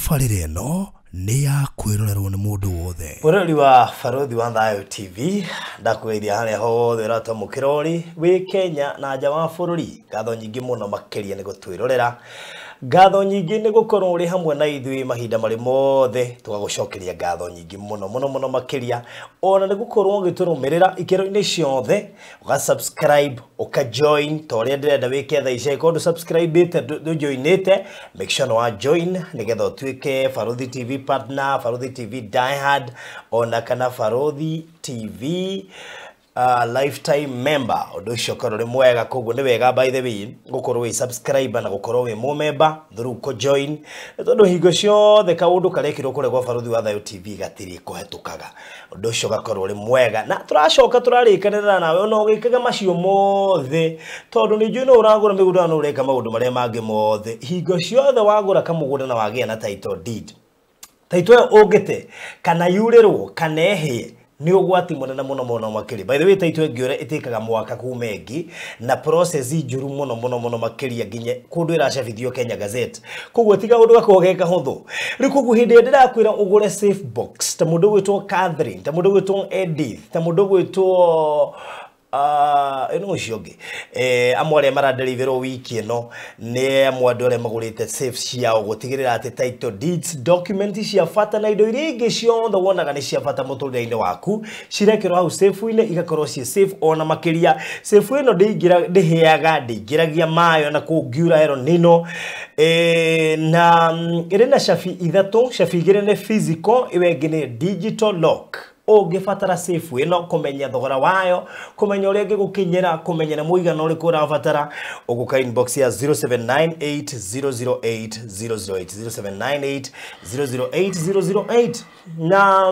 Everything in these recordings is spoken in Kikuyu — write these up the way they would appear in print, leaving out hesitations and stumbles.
Tabarĩra ĩno nĩ ya kwĩrorerwo nĩ mũndũ wothe. Bũrũri wa Barũthi wa Thayũ TV, ndakũgeithia harĩa hothe ũratwamũkĩra ũrĩ wĩ Kenya na nja wa bũrũri. Ngatho nyingĩ mũno makĩria nĩ gũtwĩrorera, ngatho nyingĩ nĩ gũkorwo ũrĩ hamwe na ithuĩ mahinda marĩ mothe, tũgagũcokeria ngatho nyingĩ mũno mũno mũno makĩria, ona nĩ gũkorwo ũgĩtũrũmĩrĩra ikĩro-inĩ ciothe, ũga subscribe, ũka join ta ũrĩa ndĩrenda wĩke thaa ici. Angĩkorwo ndũ subscribe-ĩte, ndũjoinĩte, make sure nĩ wa join nĩgetha ũtuĩke Barũthi TV partner, Barũthi TV diehard, ona kana Barũthi TV lifetime member. Ũndũ ũcio ũkorwo ũrĩ mwega. Koguo nĩ wega, by the way, gũkorwo wĩ subscriber na gũkorwo wĩ mũmemba through kũ join, nĩ tondũ hingo ciothe kaũndũ karekĩrwo kũrĩa gwa Barũthi wa Thayũ TV gatirĩ kũhetũkaga. Ũndũ ũcio ũgakorwo ũrĩ mwega, na tũracoka tũrarĩkanĩra nawe ona ũgĩkaga macio mothe, tondũ nĩ njũĩ no ũragũra mĩgũnda na ũreka maũndũ marĩa mangĩ mothe. Hingo ciothe wagũra kamũgũnda na wagĩa na title deed, title ĩyo ũngĩte kana yurĩrwo kana ĩhĩe nĩ ũgwati mũnene mũno mũno makĩria. By the way, title ĩngĩũra ĩtĩkaga mwaka kuma ĩngĩ na process njũru mũno mũno mũno makĩria, nginya kũndũ ĩracabithio Kenya Gazette. Koguo tiga ũndũ gakorwo ge kahũthũ. Rĩu koguo hĩndĩ ĩrĩa ndĩrakwĩra ũgũre safe box, ta mũndũ ũgwĩtwo Catherine, ta mũndũ ũgwĩtwo Edith, ta mũndũ ũgwĩtwo ĩno ũcio ũngĩ, amwe arĩa maradeliverwo wiki ĩno nĩ amwe andũ arĩa magũrĩte safe ciao gũtigĩrĩra atĩ title deeds, document cia bata na indo iria ingĩ ciothe wonaga nĩ cia bata mũtũrĩre-inĩ waku cirekĩrwo hau safe-inĩ, igakorwo ciĩ safe ona makĩria. Safe ĩno ndĩingĩra, ndĩhĩaga, ndĩingĩragia maĩ ona kũngiura El Nino, na ĩrĩ na cabi ithatũ. Cabi igĩrĩ nĩ physical, ĩyo ĩngĩ nĩ digital lock. Ũngĩbatara safe ĩno, kũmenya thogora wayo, kũmenya ũrĩa ĩngĩgũkinyĩra, kũmenya nĩ mũigana ũrĩkũ ũrabatara, ũgũka inbox ya 0798008008, 0798008008. Na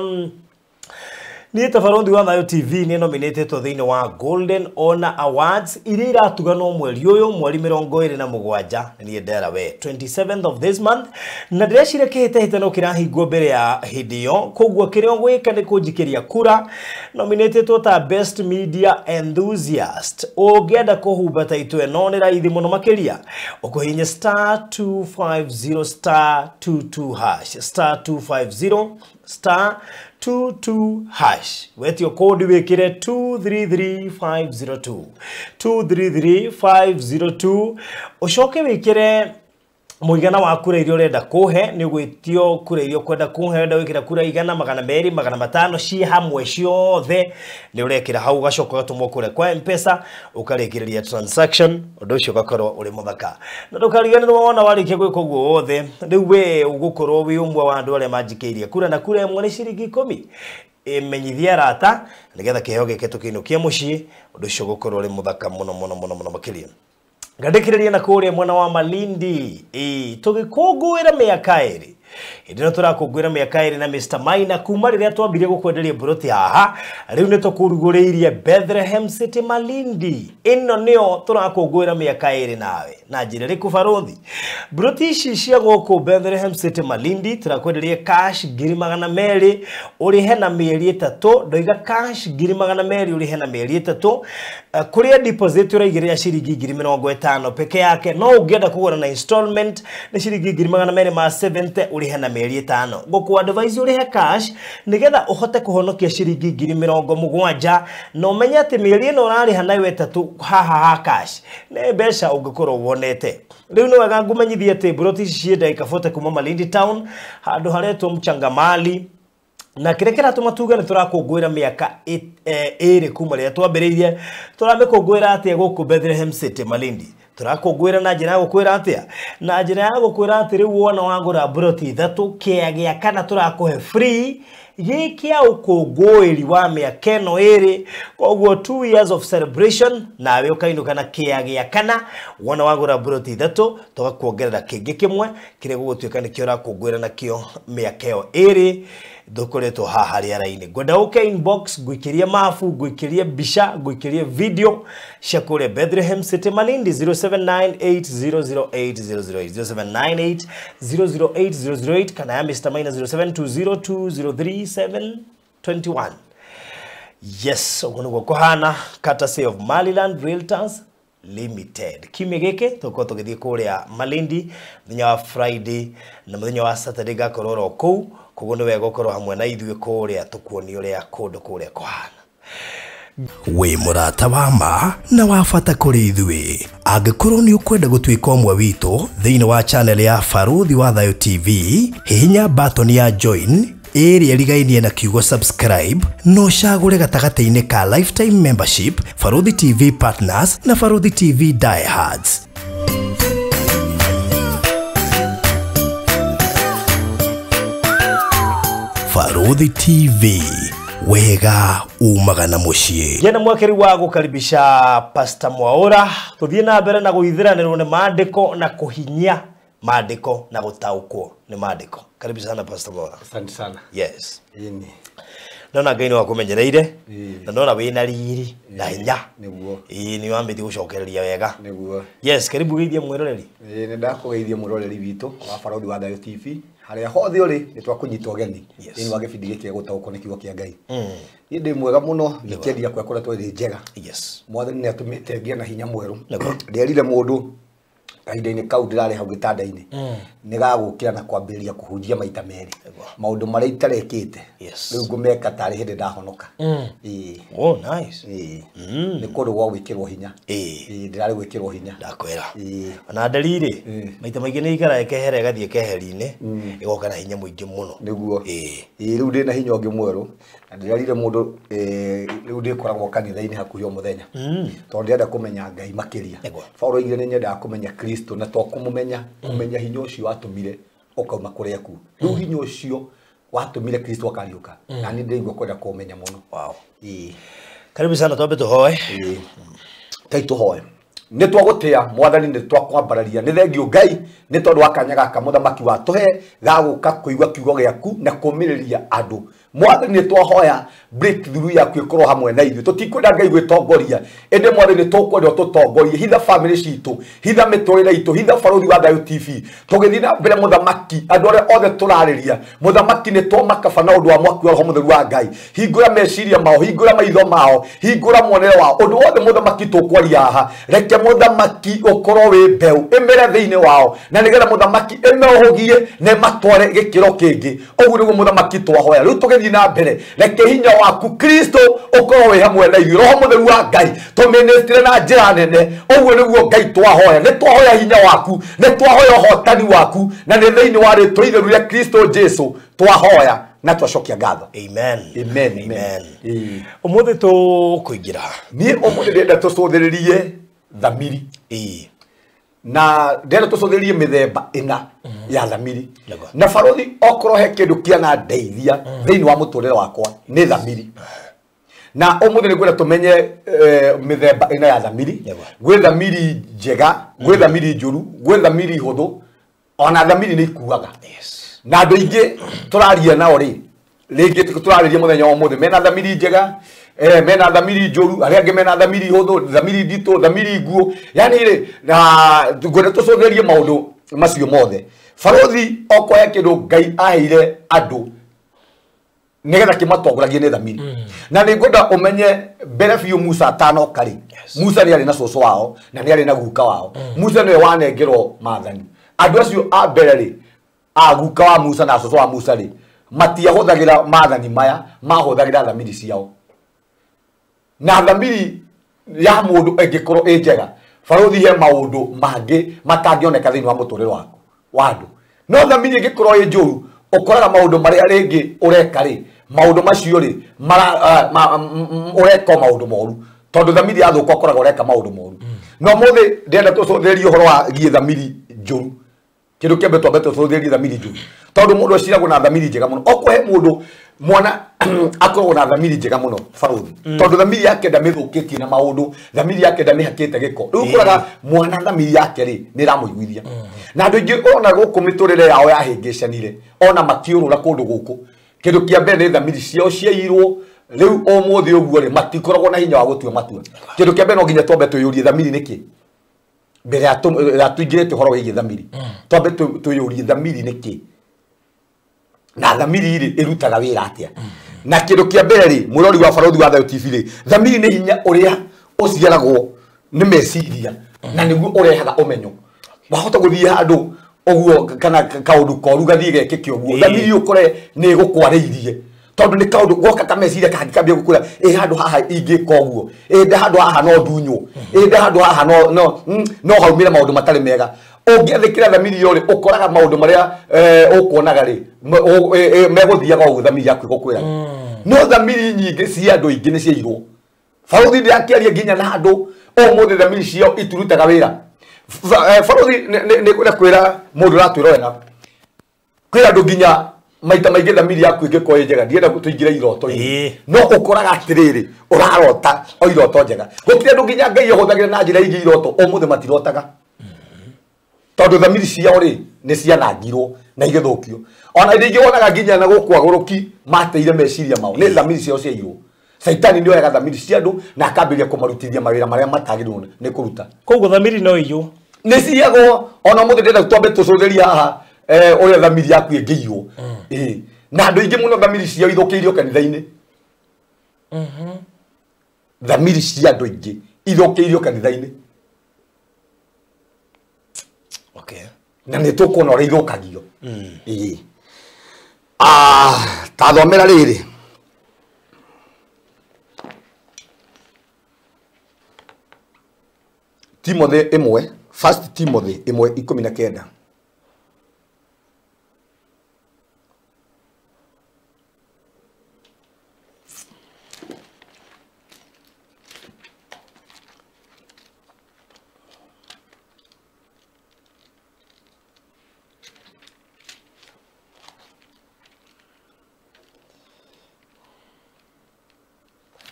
niĩ ta Barũthi wa Thayũ TV nĩ nominatetwo thĩinĩ wa Golden Honor Awards iria iratuganwo mweri ũyũ, mweri 27, niĩ ndera we 27th of this month, na ndĩreciria kĩhĩtahĩtano kĩrahingwo mbere ya hĩndĩ ĩyo. Koguo kĩrĩa ũgwĩka nĩ kũnjikĩria kura. Nominatetwo ta best media enthusiast. Ũngĩenda kũhumba taito ĩno nĩ raithi mũno makĩria, ũkũhihinya *250 *22 hash, *250 *22 hash, wetio kodi wĩkĩre 233502, 233502, ũcoke wĩkĩre mũigana wa kura iria ũrenda kũhe. Nĩ ũgwĩtio kura iria ũkwenda kũhe. Ũrenda gwĩkĩra kura 100, 200, 500, ciĩ hamwe ciothe nĩ ũrekĩra hau, ũgacoka ũgatũmwo kũrĩa kwa M-Pesa, ũkarĩkĩrĩria transaction. Ũndũ ũcio ũgakorwo ũrĩ mũthaka, na ndũkariganĩrwo wona warĩkia gwĩka ũguo wothe, rĩu we ũgũkorwo wĩ ũmwe wa andũ arĩa manjikĩirie kura, na kura ĩmwe nĩ ciringi 10. Ĩmenyithia arata nĩgetha kĩheo gĩkĩ tũkĩinũkie mũciĩ. Ũndũ ũcio ũgũkorwo ũrĩ mũthaka mũno mũno mũno mũno makĩria. Ngandĩkĩrĩria na kũrĩa mwena wa Malindi, tũgĩkũngũĩra mĩaka 2. Hĩndĩ ĩno tũrakũngũĩra mĩaka 2 na Mr Maina kuma rĩrĩa twambirie gũkwenderia mburoti haha, rĩu nĩ tũkũrugũrĩirie Bethlehem City Malindi. Ĩno nĩyo tũrakũngũĩra mĩaka 2 nawe na njĩra ĩrĩkũ, barũthi? Mburoti ici cia gũkũ Bethlehem City Malindi tũrakwenderia cash 200,000, ũrĩhe na mĩeri 3. Ndoiga cash 200,000, ũrĩhe na mĩeri 3. Kũrĩa deposit ũraigĩrĩra ciringi 50,000 peke yake, no ũngĩenda kũgũra na installment nĩ ciringi 270,000, ũrĩhe na mĩeri 5. Ngũkũ advise ũrĩhe cash nĩgetha ũhote kũhonokia ciringi 70,000, na ũmenye atĩ mĩeri ĩno ũrarĩha nayo 3 haha ha cash nĩ mbeca ũngĩkorwo wonete. Rĩu nĩ wega ngũmenyithie atĩ mburoti ici ciĩ ndagĩka 40 kuma Malindi town, handũ haretwo Mchangamali, na kĩrĩa kĩratũma tuge nĩ tũrakũngũĩra mĩaka 2 kuma rĩrĩa twambĩrĩirie. Tũramĩkũngũĩra atĩa gũkũ Bethlehem City Malindi? Tũrakũngũĩra na njĩra ya gũkwĩra atĩa? Na njĩra ya gũkwĩra atĩ rĩu wona wagũra mburoti 3, kĩa gĩa kana tũrakũhe free gĩkĩa ũkũngũĩri wa mĩaka ĩno 2. Koguo 2 years of celebration, nawe ũkainũka na kĩa gĩa kana. Wona wagũra mburoti 3, tũgakuongerera kĩngĩ kĩmwe kĩrĩa gũgũtuĩka nĩkĩo ũrakũngũĩra nakĩo mĩaka ĩyo 2 tũkoretwo haha rĩera-inĩ. Ngwenda ũke inbox, ngũikĩrie mabu, ngũikĩrie mbica, ngũikĩrie video cia kũrĩa Bethlehem City Malindi, 0798008008, 0798008008, kana ya Mr Maina 0720203721. Yes, ũguo nĩguo kũhana, courtesy of Maliland Realtors. Limited. Kiumia gĩkĩ tũgũkorwo tũgĩthiĩ kũrĩa Malindi mũthenya wa Friday na mũthenya wa Saturday ngakorwo oro kũu, koguo nĩ wega ũkorwo hamwe na ithuĩ kũrĩa tũkuonie ũrĩa kũndũ kũrĩa kũhana. Wĩ mũrata wa ma na wa bata kũrĩ ithuĩ. Angĩkorwo nĩ ũkwenda gũtuĩka ũmwe witũ thĩinĩ wa channel ya Barũthi wa Thayũ TV, hihinya button ya join ĩrĩa ĩrigainie na kiugo subscribe na ũcagũre gatagatĩ-inĩ ka lifetime membership, Barũthi TV Partners na Barũthi TV Diehards. Barũthi TV, wega umaga na mũciĩ. Ngena mwakeri wa gũkaribisha Pastor Mwaura tuthie na mbere na gũithiranĩrwo nĩ maandĩko na kũhinyia maandĩko na gũtaũkwo nĩ maandĩko. Karibu sana Pastor Mwaura. Asante sana. Yes. Yini. Ndona Ngai nĩ wakũmenyereire na ndona wĩna riri na hinya. Nĩguo. Ĩĩ nĩ wambĩtie gũcokereria wega. Nĩguo. Yes, karibu geithie mwĩroreri. Ĩĩ nĩ ndakũgeithia mwĩroreri witũ wa Barũthi wa Thayũ TV. Harĩa hothe ũrĩ nĩ twakũnyita ũgeni thĩinĩ wa gĩbindi gĩkĩ gĩa gũtaũkwo nĩ kiugo kĩa Ngai. Niĩ ndĩ mwega mũno, wikendi yakwa ĩkoretwo ĩrĩ njega. Yes. Mwathani nĩ atũmĩte ngĩe na hinya mwerũ. Nĩguo. Ndĩerire mũndũ kahinda-inĩ kau ndĩrarĩ hau gĩtanda-inĩ nĩ gagũkĩra na kwambĩrĩria kũhunjia maita merĩ maũndũ marĩa itarekĩte rĩu ngũmeka tarĩ hĩndĩ ndahonoka. Ĩĩ. Oh, nice. Ĩĩ. Nĩ kũndũ gwa gwĩkĩrwo hinya. Ĩĩ. Ndĩrarĩ gwĩkĩrwo hinya. Ndakwĩra. Ĩĩ. Ona nderi rĩ maita maingĩ nĩ ikaraga ĩkehera ĩgathiĩ keheri-inĩ ĩgoka na hinya mũingĩ mũno. Nĩguo. Ĩĩ. Ĩĩ rĩu ndĩna hinya ũngĩ mwerũ na ndĩrerire mũndũ rĩu ndĩkoragwo kanitha-inĩ hakuhĩ o mũthenya tondũ ndĩrenda kũmenya Ngai makĩria. Paul oigire nĩ nyendaga kũmenya Kristo na to kũmũmenya, kũmenya hinya ũcio watũmire ũkauma kũrĩa kuo. Rĩu hinya ũcio watũmire Kristo akariũka na niĩ ndĩraigua kwenda kũmenya mũno. Wow. Ĩĩ. Karibu sana, twambe tũhoe. Ĩĩ. Ngai tũhoe. Nĩ twagũtĩa Mwathani, nĩ twakwambararia, nĩ thengio Ngai nĩ tondũ wa kanya gaka mũthamaki watũhe gagũka kũigua kiugo gĩaku na kũmĩrĩria andũ. Mwathani nĩ twahoya breakthrough yaku ĩkorwo hamwe na ithuĩ. Tũtikwenda Ngai gwĩtongoria, ĩndĩ Mwathani nĩ tũkwenda ũtũtongorie. Hitha family citũ, hitha mĩtũrĩre itũ, hitha Barũthi wa Thayũ TV. Tũgĩthiĩ na mbere mũthamaki, andũ arĩa othe tũrarĩria mũthamaki nĩ twamakaba na ũndũ wa mwaki wa Roho Mũtheru wa Ngai. Hingũra meciria mao, hingũra maitho mao, hingũra muonere wao. Ũndũ wothe mũthamaki tũkwaria haha, reke mũthamaki ũkorwo wĩ mbeũ ĩmere thĩinĩ wao, na nĩgetha mũthamaki ĩmeũhũgie na ĩmatware gĩkĩro kĩngĩ. Ũguo nĩguo mũthamaki twahoya. Rĩu tũgĩthiĩ na mbere, reke hinya waku Kristo ũkorwo wĩ hamwe na ithuĩ. Roho Mũtheru wa Ngai tũmĩnĩstire na njĩra nene. Ũguo nĩguo Ngai twahoya. Nĩ twahoya hinya waku, nĩ twahoya ũhotani waku, na nĩ thĩinĩ wa rĩtwa itheru rĩa Kristo Jesu twahoya na twacokia ngatho. Amen. Amen. Amen. Amen. Ũmũthĩ tũkũingĩra. Niĩ ũmũthĩ ndĩrenda tũcũthĩrĩrie thamiri. Ĩĩ. Na ndĩrenda tũcũthĩrĩrie mĩthemba ĩna ya thamiri. Nĩguo. Na Barũthi okorwo he kĩndũ kĩanandeithia thĩinĩ wa mũtũrĩre wakwa nĩ thamiri. Na ũmũthĩ nĩngwenda tũmenye mĩthemba ĩna ya thamiri. Nĩguo. Gwĩ thamiri njega, gwĩ thamiri njũru, gwĩ thamiri hũthũ, ona thamiri nĩ ikuaga. Yes. Na andũ aingĩ tũraria nao rĩ, rĩngĩ tũrarĩria mũthenya wa ũmũthĩ mena thamiri njega, mena thamiri njũru, arĩa angĩ mena thamiri hũthũ, thamiri nditũ, thamiri nguũ. Yani rĩ, na ngwenda tũcũthĩrĩrie maũndũ macio mothe. Barũthi okorwo he kĩndũ Ngai aheire andũ nĩgetha kĩmatongoragie nĩ thamiri. Na nĩ ngwenda ũmenye mbere biũ Musa atanoka rĩ, Musa nĩ arĩ na cũcũ wao na nĩ arĩ na guka wao. Musa nĩwe wanengerwo maathani. Andũ acio a mbere rĩ, a guka wa Musa na cũcũ wa Musa rĩ, matiahũthagĩra maathani maya, mahũthagĩra thamiri ciao. Na thamiri ya mũndũ ĩngĩkorwo ĩ njega, Barũthi he maũndũ mangĩ matangĩoneka thĩinĩ wa mũtũrĩre waku wa andũ. No thamiri ĩngĩkorwo ĩ njũru, ũkoraga maũndũ marĩa rĩngĩ ũreka rĩ, maũndũ macio rĩ, ũreka maũndũ moru, tondũ thamiri yathũka ũkoraga ũreka maũndũ moru. No ũmũthĩ ndĩrenda tũcũthĩrĩrie ũhoro wa giĩ thamiri njũru. Kĩndũ kĩa mbere twambe tũcũthĩrĩrie thamiri njũru, tondũ mũndũ aciragwo na thamiri njega mũno. Okorwo he mũndũ mwana akoragwo na thamiri njega mũno Barũthi, tondũ thamiri yake ndamĩthũkĩtie na maũndũ, thamiri yake ndamĩhakĩte gĩko. Rĩu ũkoraga mwana thamiri yake rĩ nĩ ĩramũiguithia. Na andũ aingĩ ũrona gũkũ mĩtũrĩre yao yahĩngĩcanire, ona makĩũrũra kũndũ gũkũ, kĩndũ kĩa mbere nĩ thamiri ciao ciairwo. Rĩu ũmũthĩ ũguo rĩ, matikoragwo na hinya wa gũtua matua. Kĩndũ kĩa mbere no nginya twambe twĩyũrie thamiri nĩkĩ. Mbere ya tũingĩrĩte ũhoro wĩgiĩ thamiri, twambe twĩyũrie thamiri nĩkĩ, na thamiri rĩ ĩrutaga wĩra atĩa. Na kĩndũ kĩa mbere rĩ, mwĩrori wa Barũthi wa Thayũ TV rĩ, thamiri nĩ hinya ũrĩa ũciaragwo Nĩ meciria na nĩguo ũrehaga ũmenyo. Wahota gũthiĩ handũ ũguo kana kaũndũ koru gathiĩ gekĩke ũguo, thamiri ũkore nĩ ĩgũkwarĩirie tondũ nĩ kaũndũ goka kameciria kangĩkambia gũkwĩra ĩ handũ haha ingĩka ũguo, ĩ ndĩ handũ haha no ndunywo, ĩ ndĩ handũ haha no haumĩre maũndũ matarĩ mega. Ũngĩathĩkĩra thamiri ĩyo rĩ, ũkoraga maũndũ marĩa ũkuonaga rĩ megũthiaga ũguo thamiri yaku ĩgũkwĩraga. No thamiri nyingĩ cia andũ aingĩ nĩ ciairwo. Baruthi ndĩrakĩaria nginya na andũ ũmũthĩ thamiri ciao itirutaga wĩra. Baruthi nĩ kwĩra mũndũ ũratwĩrorera, kwĩra andũ nginya maita maingĩ thamiri yaku ĩngĩkorwo ĩ njega, ndienda tũingĩre iroto-inĩ, no ũkoraga atĩrĩrĩ ũrarota o iroto njega. Gũtirĩ andũ nginya Ngai ahũthagĩra na njĩra ingĩ iroto, ũmũthĩ matirotaga tondũ thamiri ciao rĩ nĩ cianangirwo na igĩthũkio. Ona rĩngĩ wonaga nginya na gũkũ agũrũki mateire meciria mao, nĩ thamiri ciao ciairwo. Caitani nĩ oyaga thamiri cia andũ na akambĩrĩria kũmarutithia mawĩra marĩa matagĩrĩirwo nĩ kũruta. Koguo thamiri no iywo. Nĩ ciyagwo. Ona ũmũthĩ ndĩrenda twambe tũcũthĩrie haha ũrĩa thamiri yaku ĩngĩiywo. Na andũ aingĩ mũno thamiri ciao ithũkĩirio kanitha-inĩ. Thamiri cia andũ aingĩ ithũkĩirio kanitha-inĩ. Okay. Na nĩ tũkuona ũrĩa ithũkagio. Ta thomera rĩrĩ. Timothy 1, First Timothy 1:19.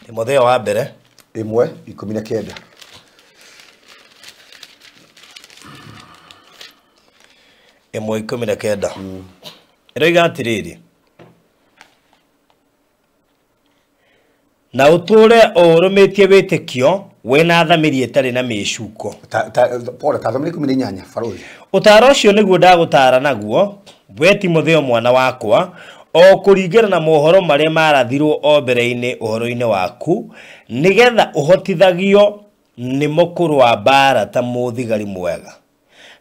Timotheo wa mbere 1:19. 1:19. Ĩroiga atĩrĩrĩ, na ũtũũre ũrũmĩtie wĩtĩkio wĩna thamiri ĩtarĩ na mĩcuko. Pole, ta thamiri 18 baruthi. Ũtaaro ũcio nĩguo ndagũtaara naguo, we Timotheo mwana wakwa, o kũringana na mohoro marĩa marathirwo o mbere-inĩ ũhoro-inĩ waku, nĩgetha ũhotithagio nĩmo kũrũa mbaara ta mũthigari mwega,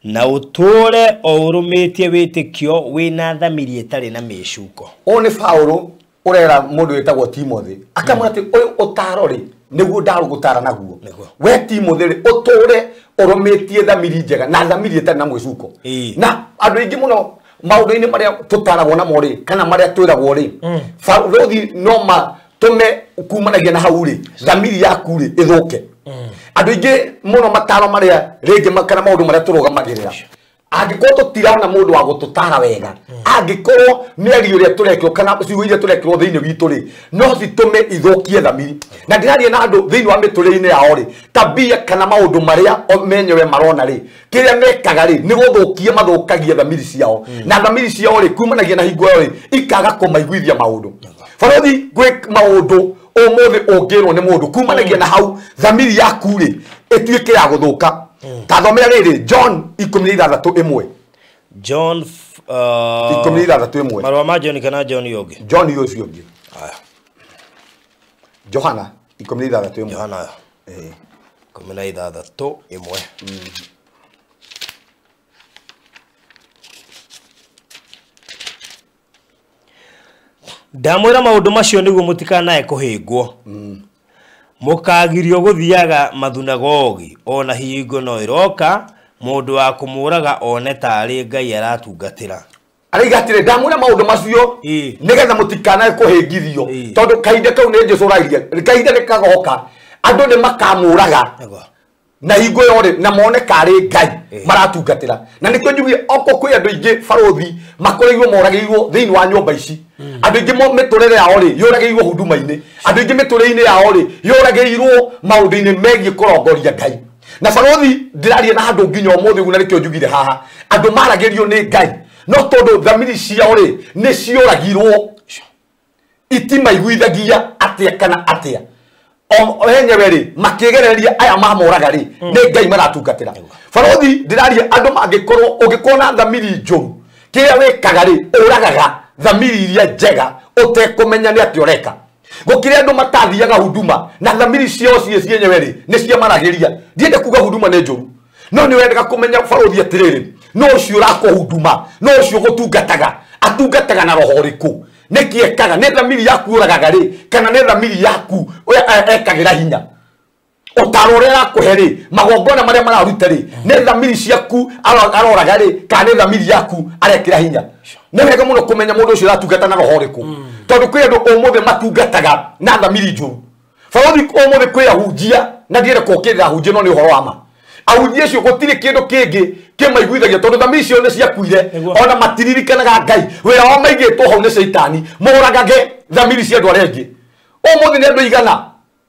na ũtũũre o ũrũmĩtie wĩtĩkio wĩna thamiri ĩtarĩ na mĩcuko. Ũyũ nĩ Paũlũ ũrera mũndũ wĩtagwo Timothy, akamwĩra atĩ ũyũ ũtaaro rĩ nĩguo ndarũgũtara naguo. We Timothy rĩ, ũtũũre ũrũmĩtie thamiri njega na thamiri ĩtarĩ na mwĩcuko. Na andũ aingĩ mũno maũndũ-inĩ marĩa tũtaragwo namo rĩ, kana marĩa twĩragwo rĩ, baruthi no matũme kumanagia na hau rĩ, thamiri yaku rĩ ĩthũke. Andũ aingĩ mũno mataro marĩa rĩngĩ kana maũndũ marĩa tũrũgamagĩrĩra, angĩkorwo tũtirona mũndũ wa gũtũtara wega, angĩkorwo mĩario ĩrĩa tũrekĩrwo kana ciugo iria tũrekĩrwo thĩinĩ witũ rĩ, no citũme ithũkie thamiri. Na ndĩraria na andũ thĩinĩ wa mĩtũrĩre-inĩ yao rĩ, tabia kana maũndũ marĩa menyewe marona rĩ, kĩrĩa mekaga rĩ, nĩ gũthũkia mathũkagia thamiri ciao. Na thamiri ciao rĩ, kumanagia na hingo ĩyo rĩ, ikaga kũmaiguithia maũndũ. Baruthi gwĩ maũndũ ũmũthĩ ũngĩrwo nĩ mũndũ, kumanagia na hau thamiri yaku rĩ ĩtuĩke ya gũthũka. Ta thomera rĩrĩ John 16:1. John 16:1. Marũa ma John kana John ũngĩ? John ũcio ũngĩ. Johana 16:1. Johana 16:1. Ndamwĩra maũndũ macio nĩguo mũtikanae kũhĩngwo. Mũkagirio gũthiaga mathunagogi, ona hingo no ĩroka mũndũ wa kũmũraga one tarĩ Ngai aratungatĩra. Araiga atĩrĩ, ndamwĩra maũndũ macio nĩgetha mũtikanae kũhĩngithio, tondũ kahinda kau nĩ Jesũ ũrairie, kahinda nĩ kagoka andũ nĩ makamũraga na hingo ĩyo rĩ, na mone karĩ Ngai maratungatĩra. Na nĩkĩo njugire oko kwĩ andũ aingĩ baruthi makoreirwo moragĩirwo thĩinĩ wa nyũmba ici. Andũ aingĩ mĩtũrĩre yao rĩ yũragĩirwo huduma-inĩ, andũ aingĩ mĩtũrĩre-inĩ yao rĩ yũragĩirwo maũndũ-inĩ megiĩ kũrongoria Ngai. Na baruthi ndĩraria na andũ nginya ũmũthĩ ũguo, na nĩkĩo njugire haha andũ maragĩrio nĩ Ngai, no tondũ thamiri ciao rĩ nĩ ciũragirwo, itimaiguithagia atĩa kana atĩa, o enyewe rĩ makĩgereria aya mamoraga rĩ nĩ Ngai maratungatĩra. Baruthi ndĩraria andũ mangĩkorwo ũngĩkorwo na thamiri njũru, kĩrĩa wĩkaga rĩ ũragaga thamiri iria njega ũtekũmenya nĩ atĩa ũreka. Gũkĩrĩ andũ matathiaga huduma na thamiri ciao ciĩ cienyewe rĩ nĩ ciamaragĩria. Ndiende kuga huduma nĩ njũru, no nĩ wendaga kũmenya barũthi atĩrĩrĩ, no ũcio ũrakũhuduma, no ũcio ũgũtungataga, atungataga na roho ũrĩkũ, nĩkĩ ekaga, nĩ thamiri yaku ũragaga rĩ kana nĩ thamiri yaku ekagĩra hinya. Ũtaro ũrĩa arakũhe rĩ, magongona marĩa mararuta rĩ, nĩ thamiri ciaku aroraga rĩ kana nĩ thamiri yaku arekĩra hinya. Nĩ wega mũno kũmenya mũndũ ũcio ũratungata na roho ũrĩkũ, tondũ kwĩ andũ ũmũthĩ matungataga na thamiri njũru. Barũthi ũmũthĩ kwĩ ahunjia, na ndiende kũũkĩrĩra ahunjia no nĩ ũhoro wa ma. Ahunjia acio gũtirĩ kĩndũ kĩngĩ kĩmaiguithagia tondũ thamiri icio nĩ ciakuire, ona matiririkanaga Ngai. Wĩra wao maigĩtwo hau nĩ caitani, moragage thamiri cia andũ arĩa angĩ. Ũmũthĩ nĩ andũ igana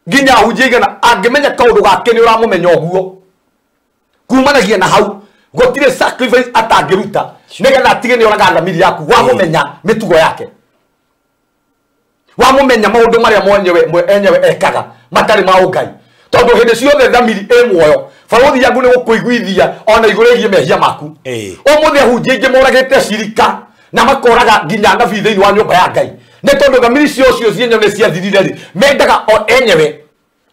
nginya ahunjia igana angĩmenya kaũndũ gake nĩ ũramũmenya ũguo kumanagia na hau gũtirĩ sacrifice atangĩruta nĩgetha atige nĩ oraga thamiri yaku. Wamũmenya mĩtugo yake, wamũmenya maũndũ marĩa mwenyewe enyewe ekaga matarĩ ma ũngai, tondũ hĩndĩ ciothe thamiri ĩ muoyo. Barũthi yaku nĩ gũkũiguithia ona igũrũ ĩgiĩ mehia maku. Ũmũthĩ ahunjia aingĩ moragĩte cirika na makoraga nginya nabii thĩinĩ wa nyũmba ya Ngai nĩ tondũ thamiri ciao cio cienyewe nĩ ciathirire rĩ, mendaga o enyewe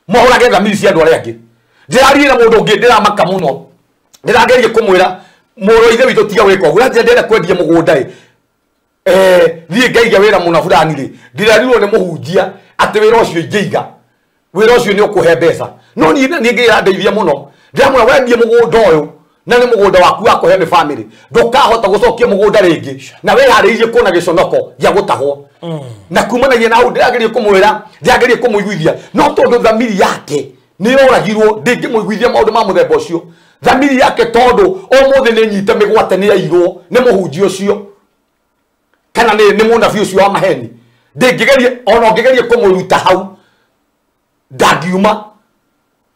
mohorage thamiri cia andũ arĩa angĩ. Ndĩraria na mũndũ ũngĩ ndĩramaka mũno, ndĩrageria kũmwĩra mũrũ wa ithe witũ tiga gwĩka ũguo, njĩra ndĩrenda kwendia mũgũnda ĩ, thiĩ ngaige wĩra mũna fulani rĩ, ndĩrerirwo nĩ mũhunjia atĩ wĩra ũcio ingĩiga, wĩra ũcio nĩ ũkũhe mbeca. No niĩ ngĩrandeithia mũno, ndĩramwĩra wendie mũgũnda ũyũ na nĩ mũgũnda waku wa kũhe nĩ family, ndũkahota gũcokia mũgũnda rĩngĩ na wĩharĩirie kuona gĩconoko gĩa gũtahwo. Na kumanagia na hau ndĩrageria kũmwĩra, ndĩrageria kũmũiguithia, no tondũ thamiri yake nĩ yoragirwo ndĩngĩmũiguithia maũndũ ma mũthemba ũcio. Thamiri yake tondũ ũmũthĩ nĩ nyite mĩgwate nĩ yairwo nĩ mũhunjia ũcio kana nĩ mũnabii ũcio wa maheni, ndĩngĩgeria ona ũngĩgeria kũmũruta hau ndangiuma,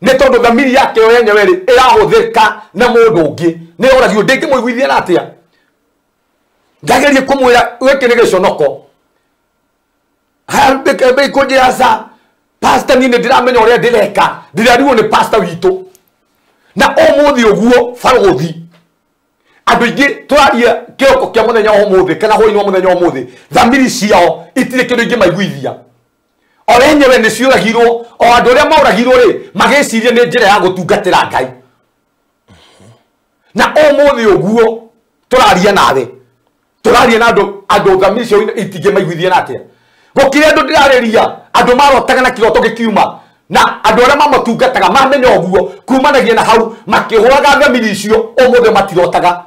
nĩ tondũ thamiri yake yo yenyewe rĩ ĩrahũthĩka na mũndũ ũngĩ, nĩ yoragirwo. Ndĩngĩmũiguithia na atĩa? Ndagerie kũmwĩra gĩkĩ nĩ gĩconoko, kũnjĩra pastor niĩ nĩ ndĩramenya ũrĩa ndĩreka, ndĩrerirwo nĩ pastor witũ. Na ũmũthĩ ũguo barũthi andũ aingĩ tũraria kĩroko kĩa mũthenya wa ũmũthĩ kana hwaĩ-inĩ wa mũthenya wa ũmũthĩ, thamiri ciao itirĩ kĩndũ ingĩmaiguithia. O enyewe nĩ ciũragirwo, o andũ arĩa maũragirwo rĩ magĩciria nĩ njĩra ya gũtungatĩra Ngai. Na ũmũthĩ ũguo tũraria nawe, tũraria na andũ thamiri ciao itingĩmaiguithia na atĩa. Gũkĩrĩ andũ ndĩrarĩria andũ marotaga na kĩroto gĩkiuma, na andũ arĩa mamatungataga mamenya ũguo kumanagia na hau makĩhũraga thamiri icio, ũmũthĩ matirotaga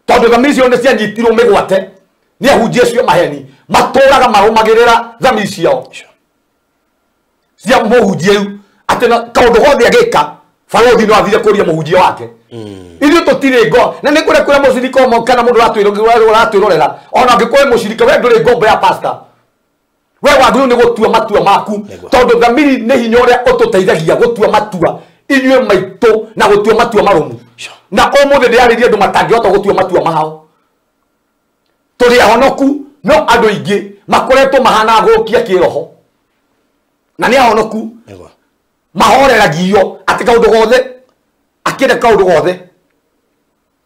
tondũ thamiri icio nĩ cianyitirwo mĩgwate nĩ ahunjia acio maheni, matũraga marũmagĩrĩra thamiri ciao cia mũhunjia rĩu atĩ kaũndũ gothe agĩka barũthi no athire kũria mũhunjia wake. Ithuĩ tũtirĩ ngo na nĩ kũrĩa kũrĩa mũcirika ũmwe kana mũndũ ũratwĩrorera, ona angĩkorwo wĩ mũcirika we ndũrĩ ngombo ya pastor, we wagĩrĩirwo nĩ gũtua matua maku, tondũ thamiri nĩ hinya ũrĩa ũtũteithagia gũtua matua inyuĩ maitũ na gũtua matua marũmu. Na ũmũthĩ ndĩrarĩria andũ matangĩhota gũtua matua mao. Tũrĩ ahonoku no andũ aingĩ makoretwo mahana agũkia kĩroho na nĩ ahonoku, mahoreragio atĩ kaũndũ gothe akĩenda kaũndũ gothe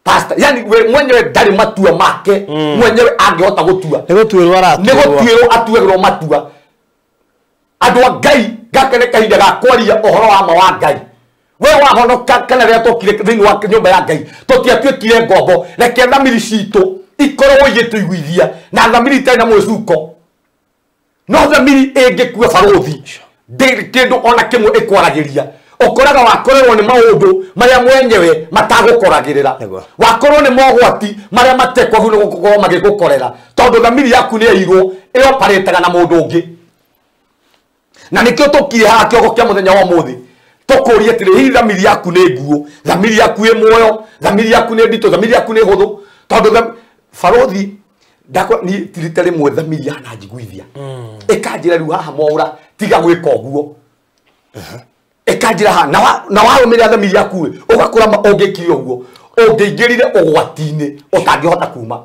pastor, yani we mwenyewe ndarĩ matua make mwenyewe angĩhota gũtua, nĩ gũtuĩrwo aratuĩrwo, nĩ gũtuĩrwo atuagĩrwo matua. Andũ a Ngai gaka nĩ kahinda ga kwaria ũhoro wa ma wa Ngai. We wahonoka kana rĩrĩa twokire thĩinĩ wa nyũmba ya Ngai tũtiatuĩkire ngombo, reke thamiri citũ ikorwo igĩtũiguithia na thamiri itarĩ na mwĩcuko. No thamiri ĩngĩkua barũthi ndĩrĩ kĩndũ ona kĩmwe ĩkwaragĩria. Ũkoraga wakorerwo nĩ maũndũ marĩa mwenyewe matagũkoragĩrĩra, wakorwo nĩ mogwati marĩa matekwagĩrĩirwo gũkorwo magĩgũkorera, tondũ thamiri yaku nĩ yairwo ĩoparĩtaga na mũndũ ũngĩ. Na nĩkĩo tũkire haha kĩongo kĩa mũthenya wa ũmũthĩ tũkũrie atĩrĩ, hihi thamiri yaku nĩ nguũ, thamiri yaku ĩ muoyo, thamiri yaku nĩ nditũ, thamiri yaku nĩ hũthũ? Tondũ barũthi ndakwa niĩ ti rita rĩmwe thamiri yananjiguithia ĩkanjĩra rĩu haha mwaũra tiga gwĩka ũguo, ĩkanjĩra haha na warũmĩrĩra thamiri yaku rĩ ũgakora ũngĩkire ũguo ũngĩingĩrire ũgwati-inĩ ũtangĩhota kuma.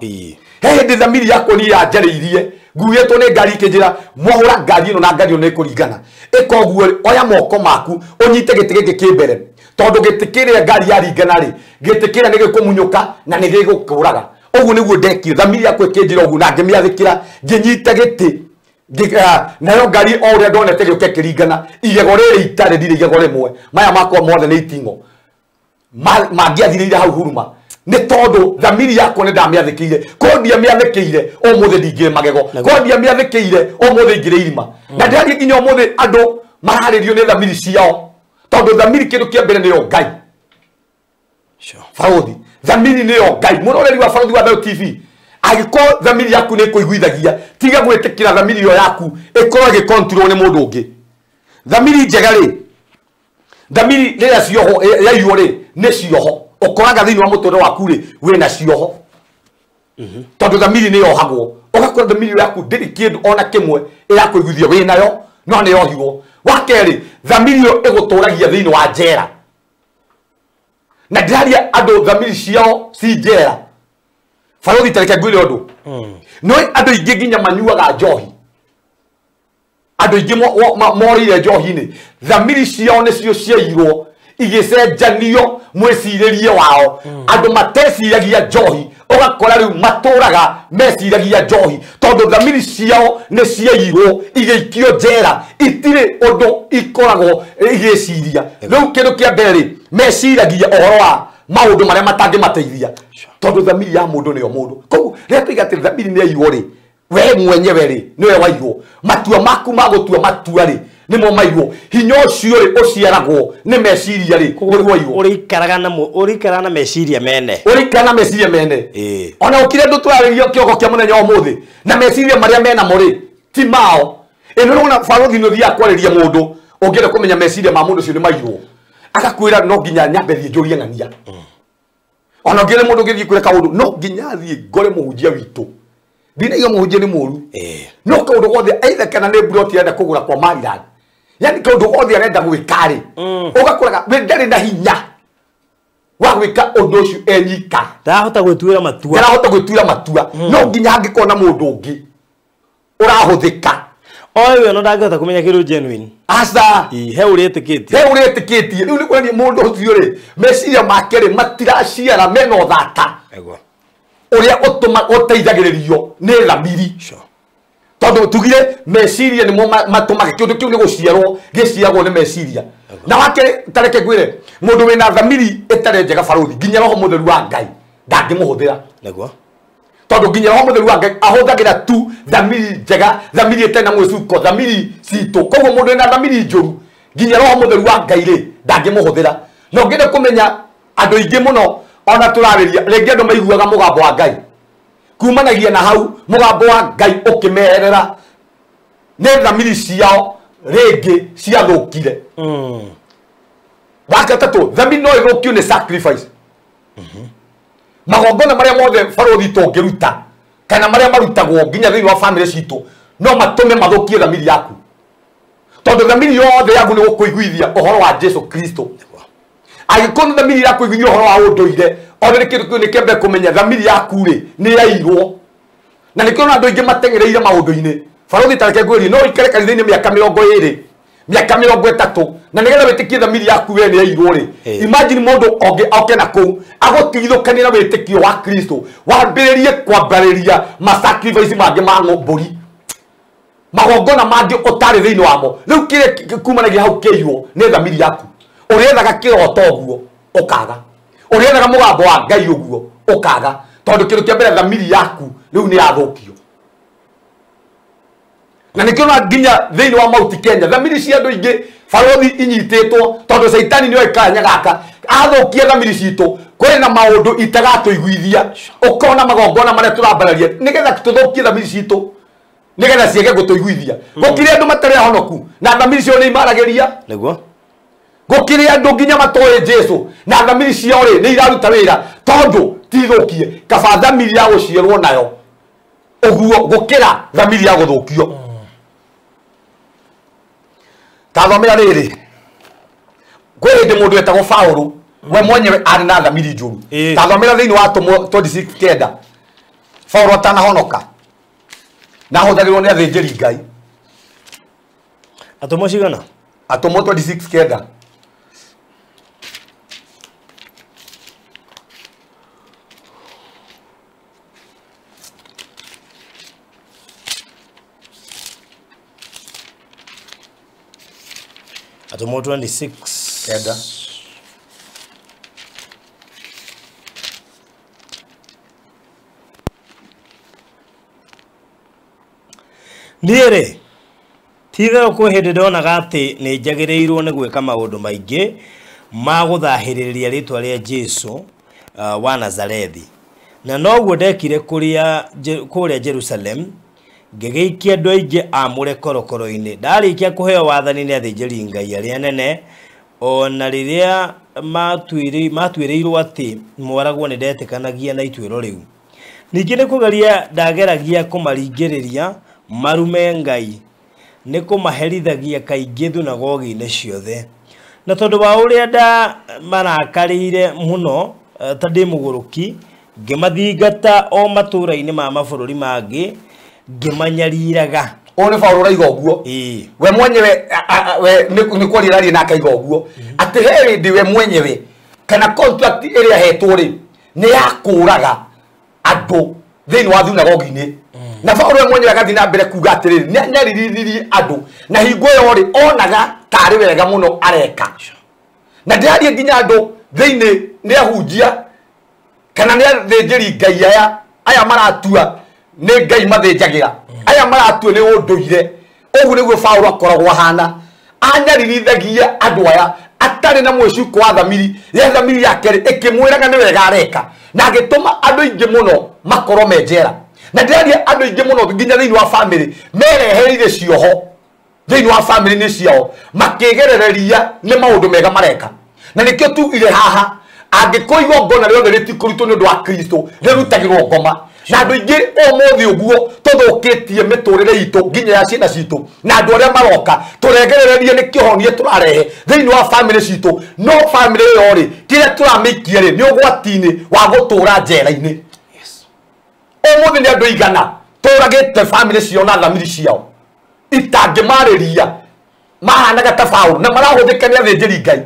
He hĩndĩ thamiri yakwa niĩ yanjarĩirie nguĩtwo nĩ ngari ĩkĩnjĩra mwahũra ngari ĩno na ngari ĩno nĩ ĩkũringana, ĩka ũguo rĩ oya moko maku ũnyite gĩtĩ gĩkĩ kĩ mbere, tondũ gĩtĩ kĩrĩa ngari yaringana rĩ gĩtĩ kĩrĩa nĩ gĩkũmunyũka na nĩ gĩgũkũraga. Ũguo nĩguo ndekire, thamiri yakwa ĩkĩnjĩra ũguo na ngĩmĩathĩkĩra, ngĩnyita gĩtĩ Nayo ngari o ũrĩa ndonete gĩũke kĩringana igego rĩrĩ itarĩ ndirĩ igego rĩmwe maya makwa mothe nĩ iting'o mangĩathirĩire hau huruma nĩ tondũ thamiri yakwa nĩ ndamĩathĩkĩire korwo ndiamĩathĩkĩire ũmũthĩ ndingĩrĩ magego korwo ndiamĩathĩkĩire ũmũthĩ ingĩrĩ irima na ndĩraria nginya ũmũthĩ andũ mararĩrio nĩ thamiri ciao tondũ thamiri kĩndũ kĩa mbere nĩyo Ngai. Barothi thamiri nĩyo Ngai. Mũroreri wa Barothi wa Thayo TV, angĩkorwo thamiri yaku nĩ ĩkũiguithagia tiga gwĩtĩkĩra thamiri ĩyo yaku ĩkorwo ĩgĩkontrol nĩ mũndũ ũngĩ. Thamiri njega rĩ, thamiri rĩrĩa cioho yaiywo rĩ nĩ cioho ũkoraga thĩinĩ wa mũtũrĩre waku rĩ wĩna cioho tondũ thamiri nĩ yohagwo ũgakora thamiri yaku ndĩrĩ kĩndũ ona kĩmwe ĩrakũiguithia wĩnayo no nĩ yohirwo. Wa kerĩ, thamiri ĩyo ĩgũtũragia thĩinĩ wa njera na ndĩraria andũ thamiri ciao ci njera. Barothi tareke ngwĩre ũndũ, no andũ aingĩ nginya manyuaga njohi, andũ aingĩ morĩire njohi-inĩ, thamiri ciao nĩcio ciairwo igĩcenjanio mwĩcirĩrie wao. Andũ mateciragia njohi ũgakora rĩu matũraga meciragia njohi tondũ thamiri ciao nĩ ciairwo igĩikio njera, itirĩ ũndũ ikoragwo igĩciria. Rĩu kĩndũ kĩa mbere rĩ, meciragia ũhoro wa maũndũ marĩa matangĩmateithia tondũ thamiri ya mũndũ nĩyo mũndũ. Koguo rĩrĩa tuiga atĩ thamiri nĩ yaiywo rĩ, we mwenyewe rĩ nĩwe waiywo, matua maku ma gũtua matua rĩ nĩmo maiywo. Hinya ũcio rĩ ũciaragwo nĩ meciria rĩ nĩguo waiywo. Ũrĩikaraga na meciria mene, ũrĩikaraga na meciria mene. Ona ũkire andũ tũrarĩria kĩongo kĩa mũthenya wa ũmũthĩ na meciria marĩa menamo rĩ ti mao. Ĩ nĩũrona barothi nĩ ũthiaga kwarĩria mũndũ ũngĩenda kũmenya meciria ma mũndũ ũcio nĩ maiywo, agakwĩra no nginya nyambe thiĩ njũrie ng'ania. Ona ũngĩre mũndũ ũngĩthiĩ kwĩra kaũndũ no nginya thiĩ ngore mũhunjia witũ. Ndinaiga mũhunjia nĩ mũũru, no kaũndũ gothe either kana nĩ mburoti arenda kũgũra kwa Maryland, yani kaũndũ gothe arenda gwĩka rĩ ũgakoraga we ndarĩ na hinya wa gwĩka ũndũ ũcio enyika, ndarahota gwĩtuĩra matua, ndarahota gwĩtuĩra matua. No nginya hangĩkorwo na mũndũ ũngĩ ũrahũthĩka oe we no ndangĩhota kũmenya kĩndũ genuine. Aca he ũrĩtĩkĩtie, he ũrĩtĩkĩtie. Rĩu nĩ kuonania mũndũ ũcio rĩ meciria make rĩ matiraciara mena ũthata ũrĩa ũteithagĩrĩrio nĩ thamiri. Tondũ tugire meciria nĩmo matũmaga kĩndũ kĩu nĩ gũciarwo gĩciaragwo nĩ meciria. Na wakerĩ tareke ngwĩre mũndũ wĩna thamiri ĩtarĩ njega barothi nginya roho mũtheru wa Ngai ndangĩmũhũthĩra. Nĩguo tondũ nginya roho mũtheru wa Ngai ahũthagĩra tu thamiri njega, thamiri ĩtarĩ na mwĩcuko, thamiri citũ. Koguo mũndũ wĩna thamiri njũru nginya roho mũtheru wa Ngai rĩ ndangĩmũhũthĩra. Na ũngĩenda kũmenya andũ aingĩ mũno ona tũrarĩria rĩngĩ andũ maiguaga mũgambo wa Ngai kumanagia na hau mũgambo wa Ngai ũkĩmeherera nĩ thamiri ciao rĩngĩ ciathũkire. Wa gatatũ, thamiri no ĩthũkio nĩ sacrifice. Magongona marĩa mothe barothi tũngĩruta kana marĩa marutagwo nginya thĩinĩ wa family citũ no matũme mathũkie thamiri yaku, tondũ thamiri yothe yaku nĩ gũkũiguithia ũhoro wa Jesu Kristo. Angĩkorwo thamiri yaku iguithia ũhoro wa ũndũire, ona nĩ kĩndũ kĩu nĩ kĩambe kũmenya thamiri yaku rĩ nĩ yairwo. Na nĩkĩo ona andũ aingĩ mateng'ereire maũndũ-inĩ. Barothi tareke ngwĩrie no ũikare kanitha-inĩ mĩaka 20, mĩaka 30, na nĩgetha wĩtĩkie thamiri yaku we nĩ yairwo rĩ, imagine mũndũ oke na kũu agũtigithũkanie na wĩtĩkio wa Kristo, wambĩrĩrie kwambĩrĩria masacrifice mangĩ ma mbũri, magongona mangĩ ũtarĩ thĩinĩ wamo. Rĩu kĩrĩa kumanagia hau kĩaiywo nĩ thamiri yaku. Ũrĩethaga kĩroto ũguo ũkaga, ũrĩethaga mũgambo wa Ngai ũguo ũkaga, tondũ kĩndũ kĩa mbere thamiri yaku rĩu nĩ yathũkio. Na nĩkĩo ona nginya thĩinĩ wa Mount Kenya thamiri cia andũ aingĩ barothi inyitĩtwo tondũ caitani nĩoĩ kanya gaka athũkie thamiri citũ. Kwĩna maũndũ itagatũiguithia, ũkona magongona marĩa tũrambararia nĩgetha tũthũkie thamiri citũ nĩgetha ciage gũtũiguithia. Gũkĩrĩ andũ matarĩ ahonoku na thamiri ciao nĩ imaragĩria. Nĩguo gũkĩrĩ andũ nginya matoĩ Jesu na thamiri ciao rĩ nĩ iraruta wĩra tondũ tithũkie. Kaba thamiri ya gũciarwo nayo ũguo gũkĩra thamiri ya gũthũkio. Tathomera rĩrĩ, kwĩ hĩndĩ mũndũ wetagwo Paũlũ we mwenyewe arĩ na thamiri njũru. Tathomera thĩinĩ wa Atũmwo 26:9, Paũlũ atanahonoka na ahũthagĩrwo nĩ athĩnjĩri Ngai. Atũmwo cigana? Atũmwo 26:9. Atũmwo 26 9. Niĩ rĩ, ti-itherũ kwĩ hĩndĩ ndonaga atĩ nĩ njagĩrĩirwo nĩ gwĩka maũndũ maingĩ ma gũthahĩrĩria rĩtwa rĩa Jesu wa Nazarethi. Na noguo ndekire kũrĩa Jerusalem, ngĩgĩikia andũ aingĩ aamũre korokoro-inĩ. Ndarĩkia kũheo wathani nĩ athĩnjĩri Ngai arĩa anene, o na rĩrĩa matuĩrĩirwo atĩ moragwo nĩ ndetĩkanagia na ituĩro rĩu. Ningĩ nĩ kũgeria ndageragia kũmaringĩrĩria marume Ngai, nĩ kũmaherithagia kaingĩ thunagogi-inĩ ciothe. Na tondũ wa ũrĩa ndamarakarĩire mũno ta ndĩ mũgũrũki, ngĩmathingata o matũũra-inĩ ma mabũrũri mangĩ, ngĩmanyariraga. Ũyũ nĩ Paũlũ ũraiga ũguo. We mwenyewe we nĩ kwaria araria na akaiga ũguo atĩ he hĩndĩ we mwenyewe kana contract ĩrĩa ahetwo rĩ nĩ ya kũũraga andũ thĩinĩ wa thunagogi-inĩ. Na Paũlũ we mwenyewe agathiĩ na mbere kuga atĩrĩrĩ, nĩ anyaririthirie andũ na hingo ĩyo rĩ onaga tarĩ wega mũno areka. Na ndĩraria nginya andũ thĩinĩ nĩ ahunjia kana nĩ athĩnjĩri Ngai aya maratua nĩ Ngai mathĩnjagĩra, aya maratua nĩ ũndũire. Ũguo nĩguo Paũlũ akoragwo ahana, anyaririthagia andũ aya atarĩ na mwĩcuko wa thamiri, ya thamiri yake rĩ ĩkĩmwĩraga nĩ wega areka, na agĩtũma andũ aingĩ mũno makorwo me njera. Na ndĩraria andũ aingĩ mũno nginya thĩinĩ wa famĩlĩ merehereire cioho thĩinĩ wa famĩlĩ-inĩ ciao, makĩgerereria nĩ maũndũ mega mareka. Na nĩkĩo tugire haha, angĩkorwo igongona rĩothe rĩtikũrutwo nĩ ũndũ wa Kristo, rĩrutagĩrwo ngoma. Na andũ aingĩ ũmũthĩ ũguo tũthũkĩtie mĩtũrĩre itũ nginya ya ciana citũ na andũ arĩa maroka tũregerererie nĩ kĩhonia tũrarehe thĩinĩ wa famĩlĩ citũ. No famĩlĩ ĩyo rĩ, kĩrĩa tũramĩikia rĩ nĩ ũgwati-inĩ wa gũtũra njera-inĩ. Ũmũthĩ nĩ andũ aigana tũragĩte famĩlĩ ciao na thamiri ciao itangĩmarĩria, mahanaga ta Paũlũ na marahũthĩka nĩ athĩnjĩri Ngai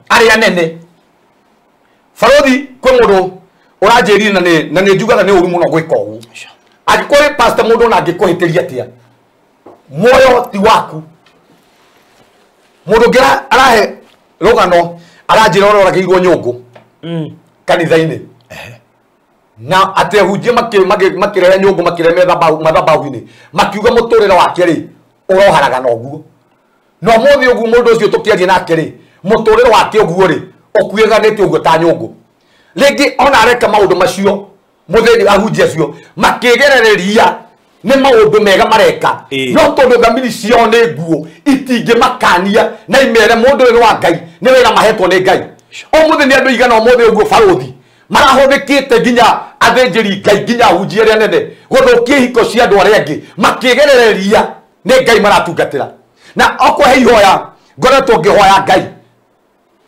arĩa anene. Barothi kwĩ mũndũ ũranjĩrire na nĩ njugaga nĩ ũru mũno gwĩka ũguo. Angĩkorwo pastor mũndũ ona angĩkũhĩtĩria atĩa, muoyo ti waku. Mũndũ ũngĩ arahe rũgano aranjĩra ũrĩa oragĩirwo nyũngũ kanitha-inĩ, na atĩ ahunjia makĩrehe nyũngũ makĩrehe mathabahu-inĩ, makiuga mũtũrĩre wake rĩ ũroharaga na ũguo. Na ũmũthĩ ũguo mũndũ ũcio tũkĩaria nake rĩ, mũtũrĩre wake ũguo rĩ ũkuĩganĩte ũguo ta nyũngũ. Rĩngĩ ona areka maũndũ macio mũthĩni ahunjia acio makĩgerereria nĩ maũndũ mega mareka, no tondũ thamiri ciao nĩ nguo itingĩmakania na imere mũndũ ũyũ nĩ wa Ngai, nĩ wĩra mahetwo nĩ Ngai. Ũmũthĩ nĩ andũ aigana ũmũthĩ ũguo barũthi marahũthĩkĩte nginya athĩnjĩri Ngai nginya ahunjia arĩa anene gũthũkia ihiko cia andũ arĩa angĩ makĩgerereria nĩ Ngai maratungatĩra. Na okorwo he ihoya ngoretwo ngĩhoya Ngai,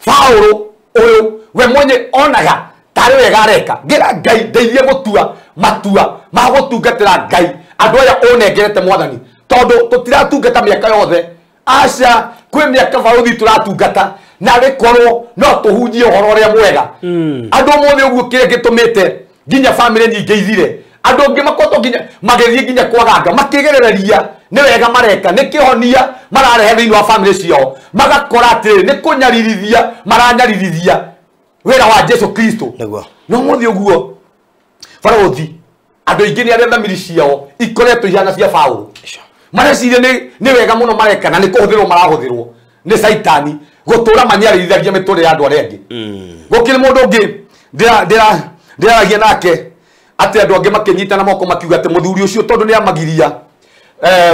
Paũlũ ũyũ we mwenye onaga tarĩ wega areka, ngĩra Ngai ndeithie gũtua matua ma gũtungatĩra Ngai andũ aya ũnengerete mwathani, tondũ tũtiratungata mĩaka yothe. Aca, kwĩ mĩaka barũthi tũratungata na rĩkorwo no tũhunjie ũhoro ũrĩa mwega. Andũ ũmũthĩ ũguo kĩrĩa gĩtũmĩte nginya famĩlĩ nyingĩ ithire, andũ angĩ makoretwo nginya magĩthiĩ nginya kwaganga makĩgerereria nĩ wega mareka, nĩ kĩhonia mararehe thĩinĩ wa famĩlĩ ciao, magakora atĩrĩ nĩ kũnyaririthia maranyaririthia wĩra wa Jesu Kristo. No ũmũthĩ ũguo barũthi andũ aingĩ nĩ arĩa thamiri ciao ikoretwo ihana cia Paũlũ, mareciria nĩ wega mũno mareka na nĩ kũhũthĩrwo marahũthĩrwo nĩ Caitani gũtũra manyaririthagia mĩtũrĩre ya andũ arĩa angĩ. Gũkĩrĩ mũndũ ũngĩ ndĩraragia nake atĩ andũ angĩ makĩnyitana moko makiuga atĩ mũthuri ũcio tondũ nĩ amagiria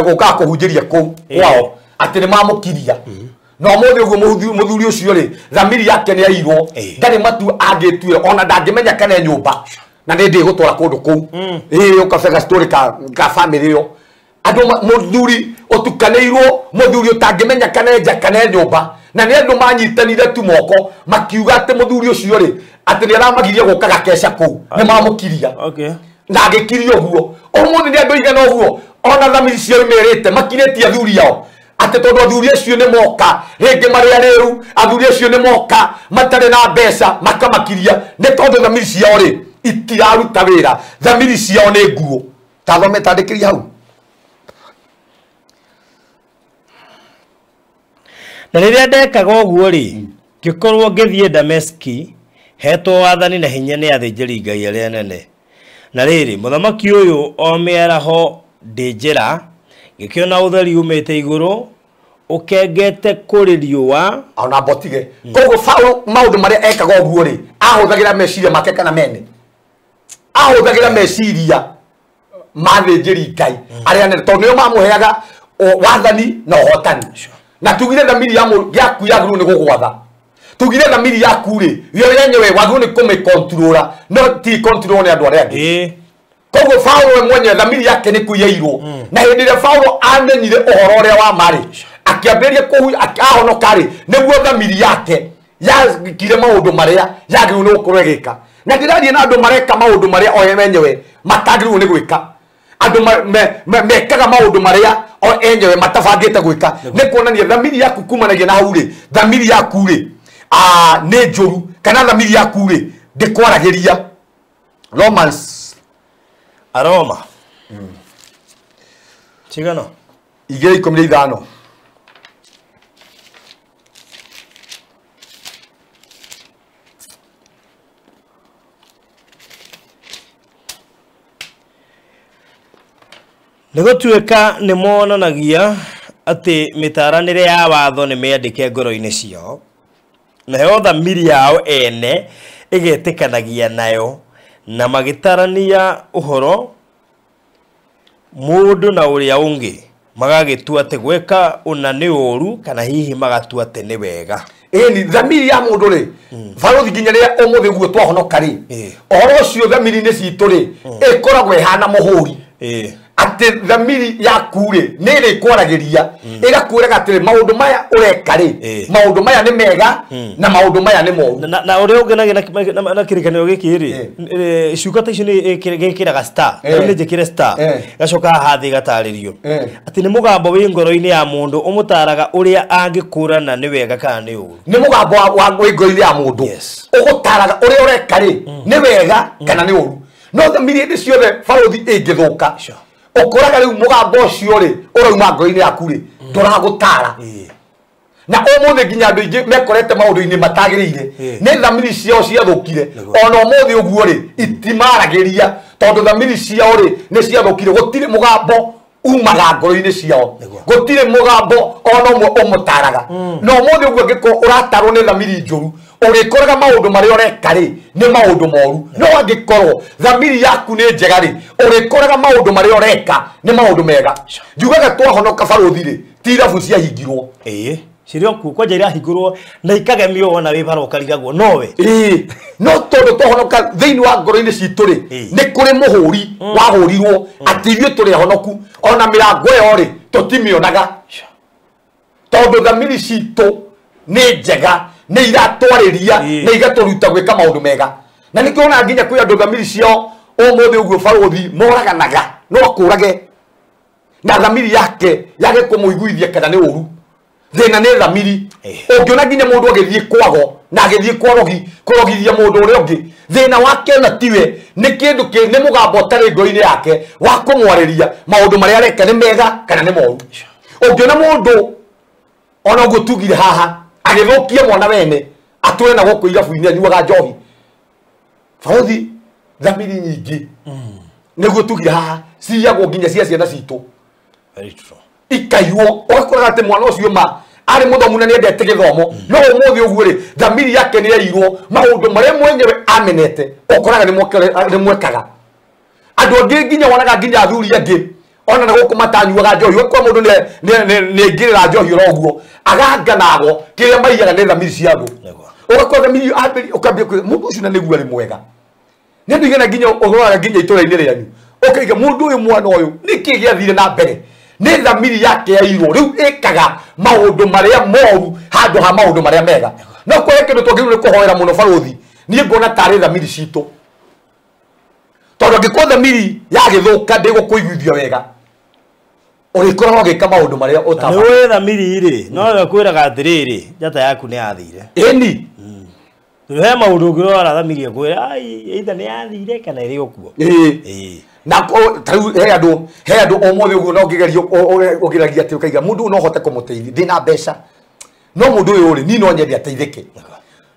gũkaga kũhunjĩria kũu kwao atĩ nĩ mamũkiria. Na ũmũthĩ ũguo mũthuri ũcio rĩ thamiri yake nĩ yairwo, ndarĩ matua angĩtuĩra ona ndangĩmenya kana e nyũmba na nĩ ndĩgũtwara kũndũ kũu. Ĩĩ ũkabega story ka famĩlĩ ĩyo. Andũ mũthuri ũtukanĩirwo, mũthuri ũtangĩmenya kana e nja kana e nyũmba, na nĩ andũ manyitanire tu moko makiuga atĩ mũthuri ũcio rĩ atĩ nĩ aramagiria gũka gakeca kũu nĩ mamũkiria. Na agĩkiria ũguo. Ũmũthĩ nĩ andũ aigana ũguo ona thamiri ciao imerĩte makirĩtie athuri ao atĩ tondũ athuri acio nĩ moka rĩngĩ marĩ arĩu, athuri acio nĩ moka matarĩ na mbeca makamakiria, nĩ tondũ thamiri ciao rĩ itiraruta wĩra, thamiri ciao nĩ nguo. Tathome tandĩkĩria hau. Na rĩrĩa ndekaga ũguo rĩ, ngĩkorwo ngĩthiĩ Dameski hetwo wathani na hinya nĩ athĩnjĩri Ngai arĩa anene. Na rĩrĩ, mũthamaki ũyũ o mĩaraho ndĩ njĩra, ngĩkĩona ũtheri umĩte igũrũ ũkengete kũrĩ riũa. Ona mbotige. Koguo Paulo maũndũ marĩa ekaga ũguo rĩ, ahũthagĩra meciria make kana mene? Ahũthagĩra meciria ma athĩnjĩri Ngai arĩa anene, tondũ nĩo mamũheaga wathani na ũhotani. Na tugire thamiri yaku yagĩrĩirwo nĩ gũgwatha. Tugire thamiri yaku rĩ, yo yenyewe wagĩrĩirwo nĩ kũmĩkontrora, no ti control nĩ andũ arĩa angĩ. Koguo Paulo we mwenyewe thamiri yake nĩ kũiyĩirwo. Na hĩndĩ ĩrĩa Paulo amenyire ũhoro ũrĩa wa ma rĩ, akĩambĩrĩria ahonoka rĩ, nĩguo thamiri yake yakire maũndũ marĩa yagĩrĩirwo nĩ gũkorwo ĩgĩka. Na ndĩraria na andũ mareka maũndũ marĩa o menyewe matagĩrĩirwo nĩ gwĩka. Andũ mekaga maũndũ marĩa o enyewe matabangĩte gwĩka. Nĩ kuonania thamiri yaku kumanagia na hau rĩ, thamiri yaku rĩ nĩ njũru, kana thamiri yaku rĩ ndĩkwaragĩria. Romans Aroma cigana? 2:15. Nĩ gũtuĩka nĩ monanagia atĩ mĩtaranĩre ya watho nĩ mĩandĩke ngoro-inĩ ciao, nayo thamiri yao ene ĩgetĩkanagia nayo, na magĩtarania ũhoro mũndũ na ũrĩa ũngĩ, magagĩtua atĩ gwĩka ũna nĩ ũru, kana hihi magatua atĩ nĩ wega. Ĩni thamiri ya mũndũ rĩ, barothi nginya rĩrĩa ũmũthĩ guo twahonoka rĩ, ũhoro ũcio thamiri-inĩ citũ rĩ, ĩkoragwo ĩhana mũhũri. Atĩ thamiri yaku rĩ nĩ ĩrĩkwaragĩria, ĩgakwĩraga atĩrĩ maũndũ maya ũreka rĩ, maũndũ maya nĩ mega na maũndũ maya nĩ moru. Na ũrĩa ũngenagia na kĩrĩkanĩro gĩkĩ rĩ, ciugo ta icio nĩ gĩkĩraga star, nĩ njĩkĩre star, gacoka haha thĩ gatarĩrio atĩ nĩ mũgambo wĩ ngoro-inĩ ya mũndũ ũmũtaraga ũrĩa angĩkũrana nĩ wega kana nĩ ũru. Nĩ mũgambo wa wĩ ngoro-inĩ ya mũndũ ũgũtaraga ũrĩa ũreka rĩ nĩ wega kana nĩ ũru. No thamiri hĩndĩ ciothe barothi ĩngĩthũka, ũkoraga rĩu mũgambo ũcio rĩ ũrauma ngoro-inĩ yaku rĩ ndũragũtara. Na ũmũthĩ nginya andũ aingĩ mekorete maũndũ-inĩ matagĩrĩire nĩ thamiri ciao ciathũkire. Ona ũmũthĩ ũguo rĩ itimaragĩria, tondũ thamiri ciao rĩ nĩ ciathũkire. Gũtirĩ mũgambo umaga ngoro-inĩ ciao, gũtirĩ mũgambo ona ũmwe ũmũtaraga. Na ũmũthĩ ũguo angĩkorwo ũratarwo nĩ thamiri njũru, ũrĩkoraga maũndũ marĩa ũreka rĩ nĩ maũndũ moru. No angĩkorwo thamiri yaku nĩ njega rĩ, ũrĩkoraga maũndũ marĩa ũreka nĩ maũndũ mega. Njugaga twahonoka barothi rĩ, ti irabu ciahingirwo. Cirĩ o kuo, kwanja irahingũrwo na ikagemio wona wĩ bara ũkarigagwo nowe. No tondũ twahonoka thĩinĩ wa ngoro-inĩ citũ rĩ, nĩ kũrĩ mũhũri wahũrirwo atĩ ithuĩ tũrĩ ahonoku, ona mĩrango ĩyo rĩ tũtimĩonaga, tondũ thamiri citũ nĩ njega, nĩ iratwarĩria na igatũruta gwĩka maũndũ mega. Na nĩkĩo ona nginya kwĩ andũ thamiri ciao ũmũthĩ ũguo barothi moraganaga, no akũrage na thamiri yake yage kũmũiguithia kana nĩ ũru. Thĩna nĩ thamiri. Ũngĩona nginya mũndũ agĩthiĩ kwago na agĩthiĩ kwarogi kũrogithia mũndũ ũrĩa ũngĩ, thĩna wake na tiwe nĩ kĩndũ nĩ mũgambo ũtarĩ ngoro-inĩ yake wa kũmwarĩria maũndũ marĩa areka nĩ mega kana nĩ moru. Ũngĩona mũndũ ona ũguo tugire haha agĩthũkia mwana wene atũre na gũkũ irabu-inĩ anyuaga njohi, barothi thamiri nyingĩ nĩguo tugire haha ciyagwo nginya cia ciana citũ ikaiywo. Ũgakoraga atĩ mwana ũcio ma arĩ mũthomu na nĩendete gĩthomo, no ũmũthĩ ũguo rĩ thamiri yake nĩ yairwo maũndũ marĩa mwenyewe amenete, ũkoraga nĩ mwekaga. Andũ angĩ nginya wonaga nginya athuri angĩ ona na gũkũ matanyuaga njohi, ũgakora mũndũ nĩ aingĩrĩra njohi oro ũguo aganganagwo, kĩrĩa maiyaga nĩ thamiri cia andũ. Ũgakora thamiri ũkambia kwĩra mũndũ ũcio na nĩguo arĩ mwega. Nĩ andũ aigana nginya ũroraga nginya itũra-inĩ rĩanyu ũkaiga mũndũ ũyũ mwana ũyũ nĩkĩ gĩathire na mbere, nĩ thamiri yake yairwo, rĩu ĩkaga maũndũ marĩa moru handũ ha maũndũ marĩa mega. No kũhe kĩndũ twagĩrĩirwo nĩ kũhoera mũno barothi, niĩ ngona tarĩ thamiri citũ, tondũ angĩkorwo thamiri yagĩthũka ndĩgũkũiguithia wega, ũrĩkoragwo ũgĩka maũndũ marĩa ũtaba. Nĩ ũĩ thamiri rĩ, no ĩkwĩraga atĩrĩrĩ, njata yaku nĩ yathire. Ĩni He maũndũ ũngĩrora thamiri ĩkwĩra either nĩ yathire kana ĩrĩ o kuo. Na ta rĩu he andũ ũmũthĩ ũguo no ũngĩgerio ũgeragia atĩ ũkaiga mũndũ ũyũ no hote kũmũteithia, ndĩna mbeca No mundu uyu ri ni no nyende ateithike.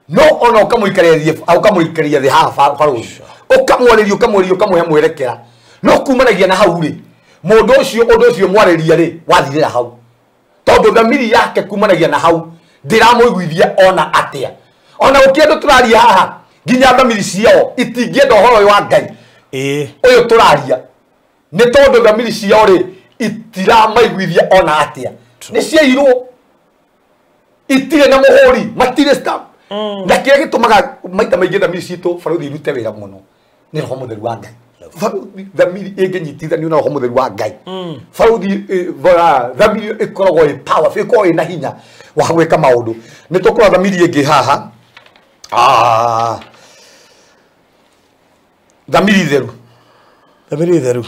No ona ukamuikaria ukamuikaria thi haha baruthi. Ukamwariria ukamwariria ukamuhe mwerekera. No kumanagia na hau ri. Mundu ucio undu ucio mwariria ri wathirira hau. Tondu thamiri yake kumanagia na hau ndiramuiguithia ona atia. Ona ukienda turaria haha nginya thamiri ciao itingienda uhoro uyu wa Ngai. Uyu turaria ni tondu thamiri ciao ri itiramaiguithia ona atia. Ni ciairwo itire na muhuri matire stamp. Na kiria gitumaga maita maingi thamiri citu baruthi irute wira muno ni roho mutheru wa Ngai. Baruthi thamiri inginyitithanio na roho mutheru wa Ngai. Baruthi thamiri ikoragwo i power ikoragwo ina hinya wa gwika maundu. Ni tukorwo thamiri ingi haha. Thamiri theru. Thamiri theru.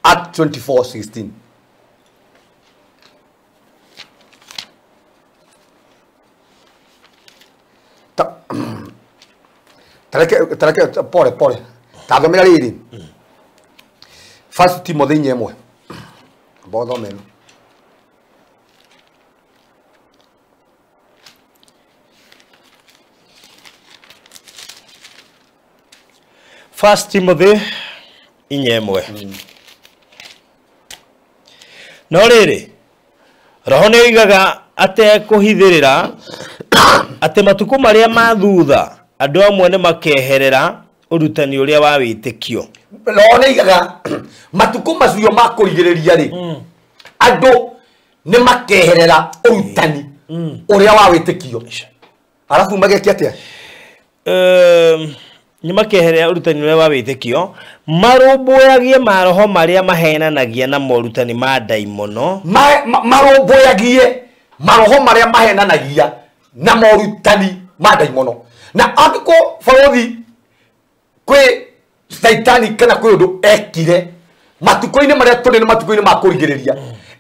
Act 24:16. Tareke pore pore. Tathomera riri. First Timothy 4. Bothomera. First Timothy 4. No riri. Roho nĩ oigaga atekũhithĩrĩra atĩ matukũ marĩa ma thutha andũ amwe nĩ makeherera ũrutani ũrĩa wa wĩtĩkio. Roho nĩ oigaga matukũ macio ma kũrigĩrĩria rĩ andũ nĩ makeherera ũrutani ũrĩa wa wĩtĩkio. Arabu mageke atĩa? Nĩ makeherera ũrutani ũrĩa wa wĩtĩkio marũmbũyagie maroho marĩa mahenanagia na morutani ma ndaimono. Marũmbũyagie maroho marĩa mahenanagia na morutani ma ndaimono. Na angĩkorwo baruthi kwĩ Saitani kana kwĩ ũndũ ekire matukũ-inĩ marĩa tũrĩ nĩ matukũ-inĩ ma kũrigĩrĩria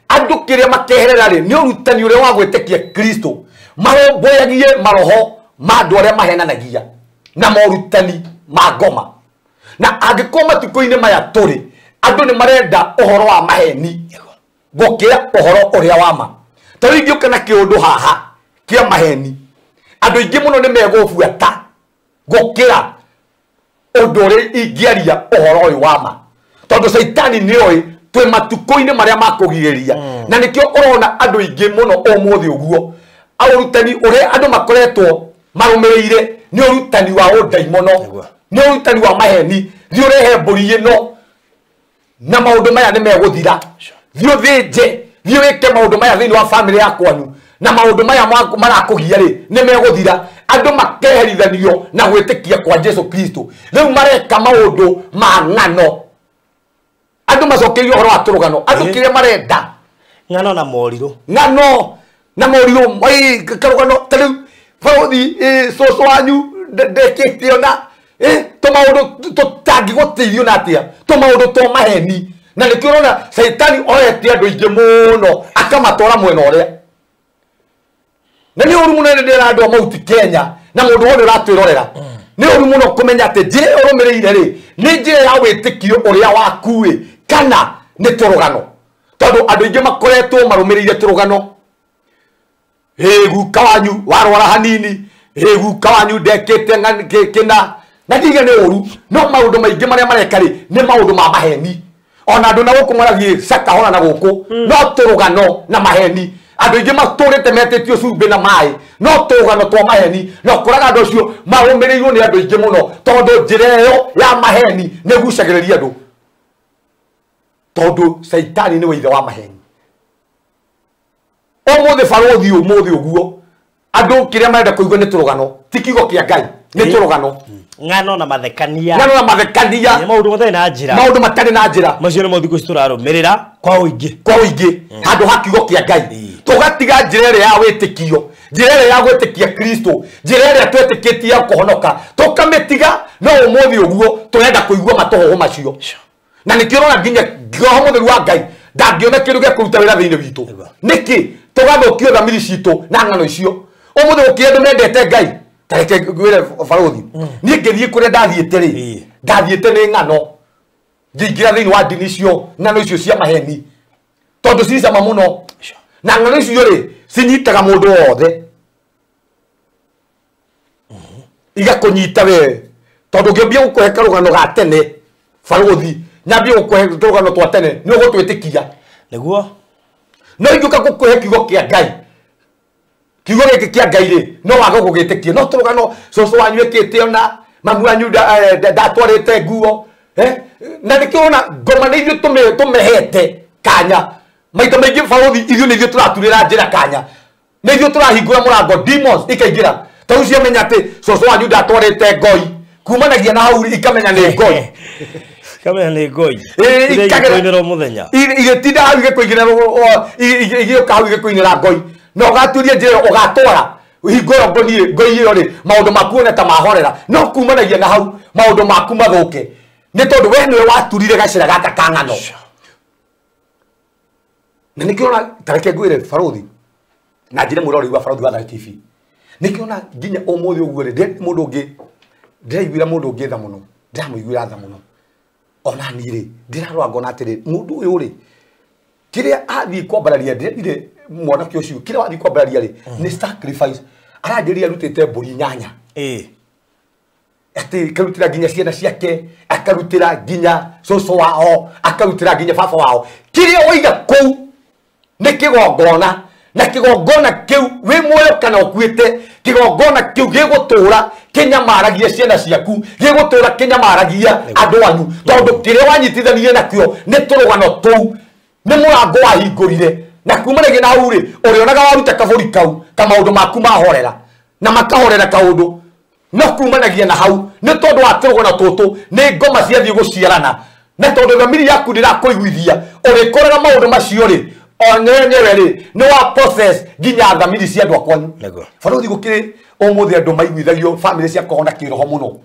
andũ kĩrĩa makeherera rĩ nĩ ũrutani ũrĩa wa gwĩtĩkia Kristo. Marũmbũyagie maroho ma andũ arĩa mahenanagia na morutani ma ngoma. Na angĩkorwo matukũ-inĩ maya tũrĩ andũ nĩ marenda ũhoro wa maheni gũkĩra ũhoro ũrĩa wa ma. Ta rĩu ingĩũka na kĩũndũ haha kĩa maheni andũ aingĩ mũno nĩ megũbuata gũkĩra ũndũ ũrĩa ingĩaria ũhoro ũyũ wa ma. Tondũ Saitani nĩoĩ twĩ matukũ-inĩ marĩa ma kũgirĩrĩria. Na nĩkĩo ũrona andũ aingĩ mũno ũmũthĩ ũguo ũrutani ũrĩa andũ makoretwo marũmĩrĩire nĩ ũrutani wa ũndaimono, nĩ ũrutani wa maheni. Thiĩ ũrehe mbũri ĩno na maũndũ maya nĩ megũthira. Thiĩ ũthĩnje, thiĩ wĩke maũndũ maya thĩinĩ wa bamĩrĩ ya kwanyu na maũndũ maya marakũgia rĩ nĩ megũthira. Andũ makeherithanio na gwĩtĩkia kwa Jesu Kristo. Rĩu mareka maũndũ ma ng'ano. Andũ macokeirio ũhoro wa tũrũgano. Andũ kĩrĩa marenda ng'ano na morirũ. Ng'ano na morirũ karũgano ta rĩu baruthi cũcũ wanyu ndekĩte ona tũmaũndũ tũtangĩgũteithio na atĩa, tũmaũndũ twa maheni. Na nĩkĩo ũrona Saitani oete andũ aingĩ mũno akamatwara mwena ũrĩa. Na nĩ ũru mũno ndĩra andũ a Mount Kenya na mũndũ wothe ũratwĩrorera. Nĩ ũru mũno kũmenya atĩ njĩra ĩyo ũrũmĩrĩire rĩ nĩ njĩra ya wĩtĩkio ũrĩa waku ĩ kana nĩ tũrũgano. Tondũ andũ aingĩ makoretwo marũmĩrĩire tũrũgano. Guka wanyu warwara hanini, guka wanyu ndekĩte kĩna. Na ndiga nĩ ũru no maũndũ maingĩ marĩa mareka rĩ nĩ maũndũ ma maheni. Ona andũ na gũkũ marathiĩ Sakahora na gũkũ no tũrũgano na maheni. Andũ aingĩ matũrĩte metĩtio cumbĩ na maĩ no tũrũgano twa maheni. Na ũkoraga andũ acio marũmĩrĩirwo nĩ andũ aingĩ mũno tondũ njĩra ĩyo ya maheni nĩ ĩgucagĩrĩria andũ. Tondũ Saitani nĩwe ithe wa maheni. Ũmũthĩ baruthi ũmũthĩ ũguo andũ kĩrĩa marenda kũigua nĩ tũrũgano, ti kiugo kĩa Ngai, nĩ tũrũgano. Ng'ano na mathekania. Ng'ano na mathekania. Nĩ maũndũ matarĩ na njĩra. Maũndũ matarĩ na njĩra. Macio nĩmo thikũ ici tũrarũmĩrĩra kwa ũingĩ. Kwa ũingĩ handũ ha kiugo kĩa Ngai. Tũgatiga njĩra ĩrĩa ya wĩtĩkio, njĩra ĩrĩa ya gwĩtĩkia Kristo, njĩra ĩrĩa twĩtĩkĩtie ya kũhonoka, tũkamĩtiga. No ũmũthĩ ũguo tũrenda kũigua matũhũhũ macio. Na nĩkĩo ũrona nginya Roho Mũtheru wa Ngai ndangĩona kĩndũ gĩa kũruta wĩra thĩinĩ witũ. Nĩkĩ? Tũgathũkio thamiri citũ na ng'ano icio. Ũmũthĩ gũkĩrĩ andũ mendete Ngai. Ta reke ngwĩre baruthi. Niĩ ngĩthiĩ kũrĩa ndathiĩte rĩ, ndathiĩte nĩ ng'ano. Ngĩingĩra thĩinĩ wa ndini icio, ng'ano icio cia maheni. Tondũ ci cama mũno. Na ng'ano icio rĩ cinyitaga mũndũ wothe. Igakũnyita we tondũ ngĩambia gũkũhe karũgano ga tene barũthi nyambie gũkũhe tũrũgano twa tene nĩ ũgũtwĩtĩkia nĩguo no ingĩũka gũkũhe kiugo kĩa Ngai kiugo gĩkĩ kĩa Ngai rĩ no wage gũgĩtĩkia no tũrũgano cũcũ wanyu ĩkĩte ona mamu wanyu ndatwarĩte nguo na nĩkĩo ona ngoma nĩ ithuĩ tũmehete kanya maita maingĩ barũthi ithuĩ nĩ ithuĩ tũraturĩra njĩra kanya nĩ ithuĩ tũrahingũra mũrango demons ikaingĩra tondũ ciamenya atĩ cũcũ wanyu ndatwarĩte ngoi kumanagia na hau ikamenya nĩ ngoi kamenya nĩ ngoi ikainĩra mũthenya igĩtinda hau igĩkũingĩra igĩũka hau igĩkũinĩra ngoi na ũgaturia njĩra ũgatwara hingũra ngoi ĩyo rĩ maũndũ maku one ta mahorera no kumanagia na hau maũndũ maku mathũke nĩ tondũ we nĩwe waturire gacĩra gaka ka ng'ano na nĩkĩo ona ta reke ngwĩre barũthi na njĩre mwĩroreri wa Barũthi wa Thayũ TV nĩkĩo ona nginya ũmũthĩ ũguo rĩ mũndũ ũngĩ ndĩraiguĩra mũndũ ũngĩ tha mũno ndĩramũiguĩra tha mũno ona niĩ rĩ ndĩrarora ngona atĩrĩ mũndũ ũyũ rĩ kĩrĩa athiĩ kwambararia ndĩrendire mwanake ũcio kĩrĩa wathiĩ kwambararia rĩ nĩ sacrifice aranjĩrire arutĩte mbũri 8 atĩ akarutĩra nginya ciana ciake akarutĩra nginya cũcũ wao akarutĩra nginya baba wao kĩrĩa waiga kũu nĩ kĩgongona na kĩgongona kĩu wĩ muoyo kana ũkuĩte kĩgongona kĩu gĩgũtũra kĩnyamaragia ciana ciaku gĩgũtũra kĩnyamaragia andũ anyu tondũ kĩrĩa wanyitithanirie nakĩo nĩ tũrũgano tũu nĩ mũrango wahingũrire na kumanagia na hau rĩ ũrĩonaga waruta kabũri kau ka maũndũ maku mahorera na makahorera kaũndũ no kumanagia na hau nĩ tondũ wa tũrũgano tũtũ nĩ ngoma ciathiĩ gũciarana na tondũ thamiri yaku ndĩrakũiguithia ũrĩkoraga maũndũ macio rĩ onyenyewe rĩ nĩ wa process nginya thamiri cia andũ akwanyu barũthi gũkĩrĩ ũmũthĩ andũ maiguithagio bamĩrĩ ciakorwo na kĩroho mũno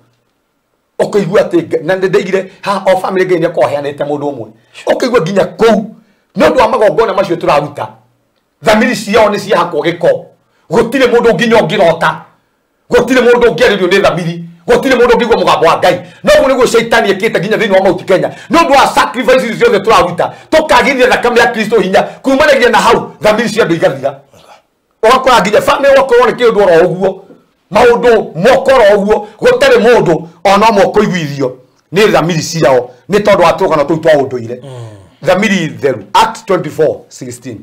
ũkaigua atĩ na nĩndaigire ha o bamĩrĩ Ngai nĩakorwo aheanĩte mũndũ ũmwe ũkaigua nginya kũu nĩ ũndũ wa magongona macio tũraruta thamiri ciao nĩ ciahakwo gĩko gũtirĩ mũndũ nginya ũngĩrota gũtirĩ mũndũ ũngĩarĩrio nĩ thamiri gũtirĩ mũndũ ũngĩigua mũgambo wa Ngai no ũguo nĩguo caitani ĩkĩte nginya thĩinĩ wa Mount Kenya nĩ ũndũ wa sacrifices ciothe tũraruta tũkagithia thakame ya Kristo hinya kumanagia na hau thamiri cia andũ igathira ũgakora nginya bamĩrĩ ũgakorwo nĩ kĩũndũ oro ũguo maũndũ moko oro ũguo gũtarĩ mũndũ ona ũmwe ũkũiguithio nĩ thamiri ciao nĩ tondũ wa tũrũgano tũu twa ũndũire thamiri theru Acts 24:16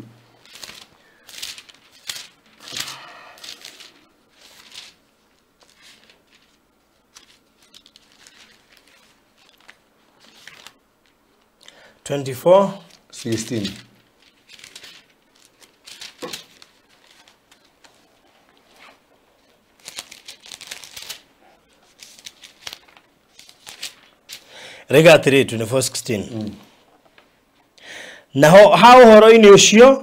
24:16 Rega atĩrĩ 24:16 naho ha ũhoro-inĩ ũcio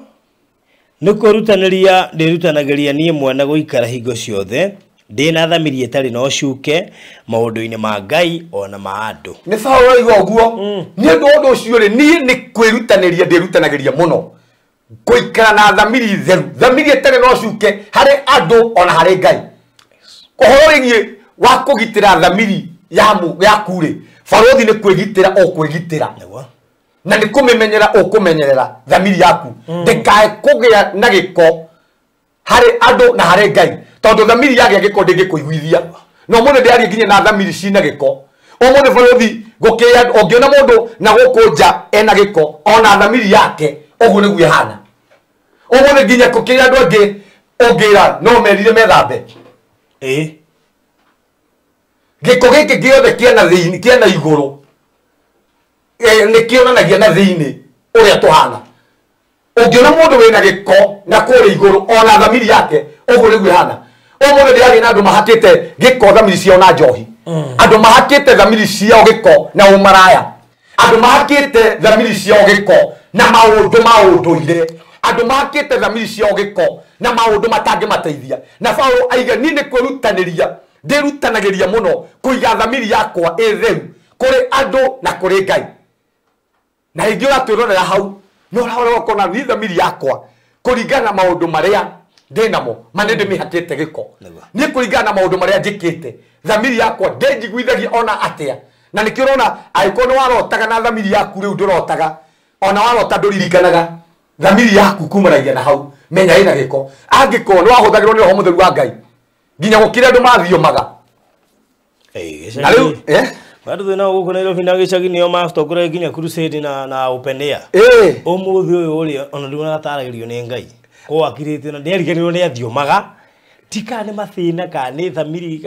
nĩ kwĩrutanĩria ndĩrutanagĩria niĩ mwene gũikara hingo ciothe ndĩ na thamiri ĩtarĩ na ũcuke maũndũ-inĩ ma Ngai ona ma andũ nĩ Paũlũ oiga ũguo nĩ ũndũ ũndũ ũcio rĩ niĩ nĩ kwĩrutanĩria ndĩrutanagĩria mũno gũikara na thamiri theru thamiri ĩtarĩ na ũcuke harĩ andũ ona harĩ Ngai ũhoro wĩgiĩ wa kũgitĩra thamiri yaku rĩ barũthi nĩ kwĩgitĩra ũkwĩgitĩra na nĩ kũmĩmenyera ũkũmenyerera thamiri yaku ndĩkae kũgĩa na gĩko harĩ andũ na harĩ Ngai tondũ thamiri yagĩa gĩko ndĩngĩkũiguithia no mũndũ ndĩarie nginya na thamiri cina gĩko ũmũthĩ barũthi gũkĩĩa ũngĩona mũndũ na gũkũ nja ena gĩko ona thamiri yake ũguo nĩguo ĩhana ũmũthĩ nginya gũkĩrĩ andũ angĩ ũngĩra no merire methambe gĩko gĩkĩ gĩothe kĩna thĩinĩ kĩna igũrũ nĩ kĩonanagia na thĩinĩ ũrĩa tũhana ũngĩona mũndũ wĩna gĩko na kũrĩa igũrũ ona thamiri yake ũguo nĩguo ĩhana ũmũthĩ ndĩraria na andũ mahakĩte gĩko thamiri ciao na njohi andũ mahakĩte thamiri ciao gĩko na ũmaraya andũ mahakĩte thamiri ciao gĩko na maũndũ ma ũndũire andũ mahakĩte thamiri ciao gĩko na maũndũ matangĩmateithia na Paũlũ aiga niĩ nĩ kwĩrutanĩria ndĩrutanagĩria mũno kũiga thamiri yakwa ĩ theru kũrĩ andũ na kũrĩ Ngai na hĩndĩ ũratwĩrorera hau no ũrahora ũkona niĩ thamiri yakwa kũringana na maũndũ marĩa ndĩnamo ma nĩ ndĩmĩhakĩte gĩko niĩ kũringana na maũndũ marĩa njĩkĩte thamiri yakwa ndĩnjiguithagia ona atĩa na nĩkĩo ũrona angĩkorwo nĩ warotaga na thamiri yaku rĩu ndũrotaga ona warota ndũririkanaga Thamiri yaku kumanagia na hau menya ina giko angĩkorwo nĩ wahũthagĩrwo nĩ roho mũtheru wa Ngai nginya gũkĩra andũ mathiomaga. Na rĩu Bado thina gũkũ Nairobi na gĩcagi nĩo matongoragia nginya crusade na open air. Ũmũthĩ ũyũ ũrĩa ona ndũna ataragĩrio nĩ Ngai ko akirĩte na nĩariganĩirwo nĩ athiomaga ti kana nĩ mathĩna kana nĩ thamiri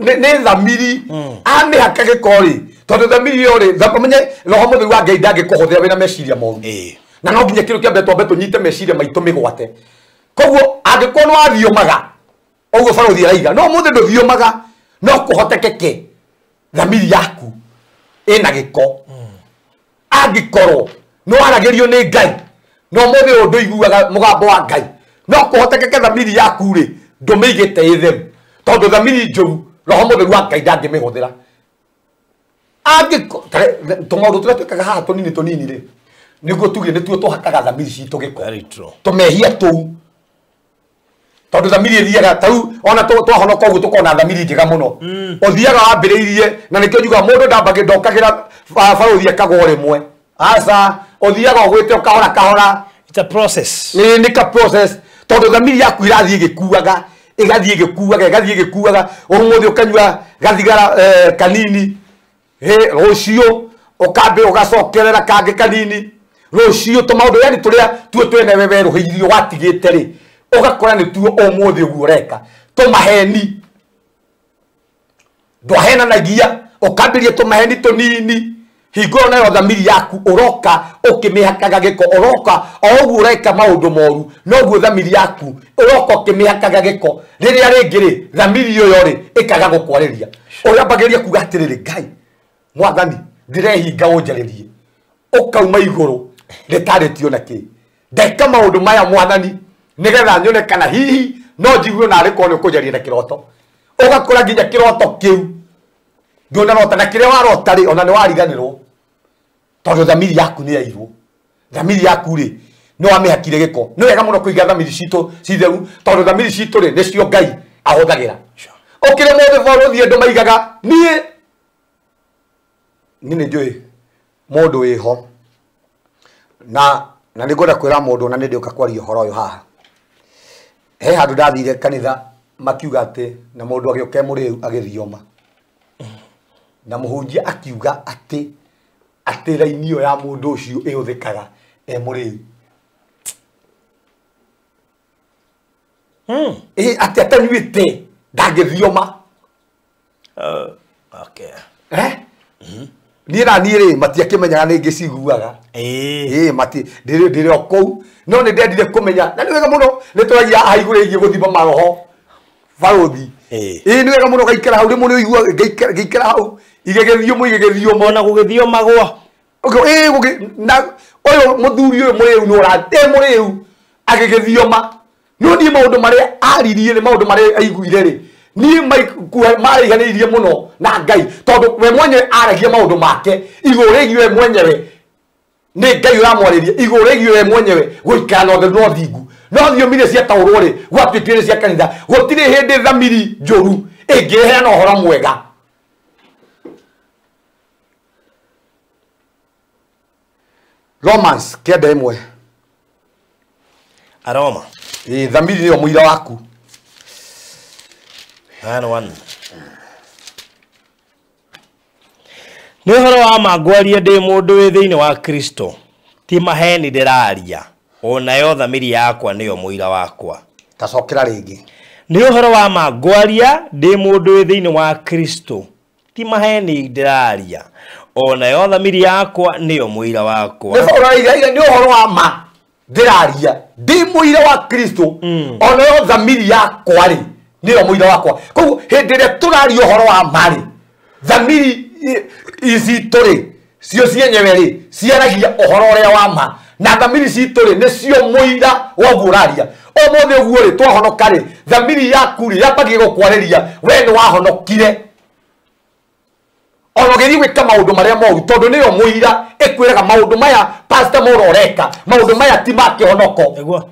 nĩ thamiri amĩhaka gĩko rĩ tondũ thamiri ĩyo rĩ ũmenye roho mũtheru wa Ngai ndangĩkũhũthĩra wĩna meciria moru. Na no nginya kĩndũ kĩa mbere twambe tũnyite meciria maitũ mĩgwate. Koguo angĩkorwo nĩ wathiomaga ũguo barũthi araiga no ũmũthĩ ndũthiomaga no kũhotekeke thamiri yaku ĩna gĩko. Angĩkorwo nĩ waragĩrio nĩ Ngai no ũmũthĩ ũyũ ndũiguaga mũgambo wa Ngai no kũhotekeke thamiri yaku rĩ ndũmĩigĩte ĩ theru tondũ thamiri njũru roho mũtheru wa Ngai ndangĩmĩhũthĩra. Angĩkorwo tũmaũndũ tũrĩa twĩkaga haha tũnini tũnini rĩ nĩguo tuge nĩtuo tũhakaga thamiri citũ gĩko tũmehia tũu tondũ thamiri ĩthiaga tarĩu ona twahonoka ũguo tũkona thamiri njega mũno ũthiaga wambĩrĩirie na nĩkĩo njugaga mũndũ ndokagĩra barũthi akagwo rĩmwe aca ũthiaga ũgwĩte ũkahora kahora. It's a process. Nĩ ka process tondũ thamiri yaku irathiĩ ĩgĩkuaga ĩgathiĩ ĩgĩkuaga ĩgathiĩ ĩgĩkuaga ũmũthĩ ũkanyua gathigara kanini rũciũ ũkambĩ ũgacokerera kangĩ kanini rũciũ tũmaũndũ yani tũrĩa tuo twenewe werũhĩirio watigĩte rĩ ũgakora nĩ tuo ũmũthĩ ũguo ũreka tũmaheni ndwahenanagia ũkambĩria tũmaheni tũnini hingo ĩyo nayo thamiri yaku ũroka ũkĩmĩhakaga gĩko ũroka o ũguo ũreka maũndũ moru noguo thamiri yaku ũroka ũkĩmĩhakaga gĩko rĩrĩa rĩngĩ rĩ thamiri ĩyo rĩ ĩkaga gũkwarĩria ũrambagĩria kuga atĩrĩrĩ Ngai mwathani ndĩrehinga ũnjarĩrie ũkauma igũrũ rĩtarĩtio na kĩ ndeka maũndũ maya mwathani nĩgetha nyone kana hihi no njigue narĩ korwo nĩ ũkũnjaria na kĩroto ũgakora nginya kĩroto kĩu ndũnarota na kĩrĩa warota rĩ ona nĩ wariganĩrwo tondũ thamiri yaku nĩ yairwo. Thamiri yaku rĩ nĩ wamĩhakire gĩko. Nĩ wega mũno kũiga thamiri citũ ci theru tondũ thamiri citũ rĩ nĩcio Ngai ahũthagĩra. Ũkĩrĩ mũthĩ barũthi andũ maigaga niĩ nĩ njũĩ mũndũ wĩho na nĩ ngwenda kwĩra mũndũ na nĩ ndĩũka kwaria ũhoro ũyũ haha. He handũ ndathire kanitha makiuga atĩ na mũndũ agĩũka e mũrĩu agĩthioma na mũhunjia akiuga atĩ raini ĩyo ya mũndũ ũcio ĩhũthĩkaga e mũrĩu. Atĩ atanyuĩte ndangĩthioma. Okay. Niĩ na niĩ rĩ matiakĩmenyaga nĩ ngĩciguaga. Mati ndĩrĩ o kũu no nĩ ndendire kũmenya na nĩ wega mũno nĩ tũragia haha igũrũ ĩgiĩ gũthima maroho barũthi. Nĩ wega mũno gaikara hau rĩmwe nĩ ũiguaga ngĩikara hau igĩgĩthiũmwo igĩgĩthiũmwo ona gũgĩthiomagwo. Na ũyũ mũthuri ũyũ mũrĩu nĩ ũratĩ mũrĩu agĩgĩthioma no niĩ maũndũ marĩa aririe nĩ maũndũ marĩa aiguire rĩ niĩ maraiganĩirie mũno na Ngai tondũ we mwenyewe aragia maũndũ make igũrũ rĩgiĩ we mwenyewe nĩ Ngai ũramwarĩria igũrũ rĩgiĩ we mwenyewe gũikara na ũtheru na ũthingu no thiomire ciataũrwo rĩ gwatuĩkire cia kanitha gũtirĩ hĩndĩ thamiri njũru ĩngĩheana ũhoro mwega. Romans 9:1. Aroma. Thamiri nĩyo mũira waku. 9:1. Nĩ ũhoro wa ma ngwaria ndĩ mũndũ wĩ thĩinĩ wa Kristo ti maheni ndĩraria onayo thamiri yakwa nĩyo mũira wakwa. Tacokera rĩngĩ. Nĩ ũhoro wa ma ngwaria ndĩ mũndũ wĩ thĩinĩ wa Kristo ti maheni ndĩraria onayo thamiri yakwa nĩyo mũira wakwa. Nĩ ũhoro wa ma ndĩraria ndĩ mũira wa Kristo onayo thamiri yakwa rĩ nĩyo mũira wakwa. Koguo hĩndĩ ĩrĩa tũraria ũhoro wa ma rĩ thamiri citũ rĩ cio cienyewe rĩ ciaragia ũhoro ũrĩa wa ma na thamiri citũ rĩ nĩcio mũira wa ũguo ũraria. Ũmũthĩ ũguo rĩ twahonoka rĩ thamiri yaku rĩ yambagia gũkwarĩria we nĩ wahonokire ona ũgĩthiĩ gwĩka maũndũ marĩa moru tondũ nĩyo mũira ĩkwĩraga maũndũ maya Pastor Moro ũreka maũndũ maya ti ma kĩhonoko.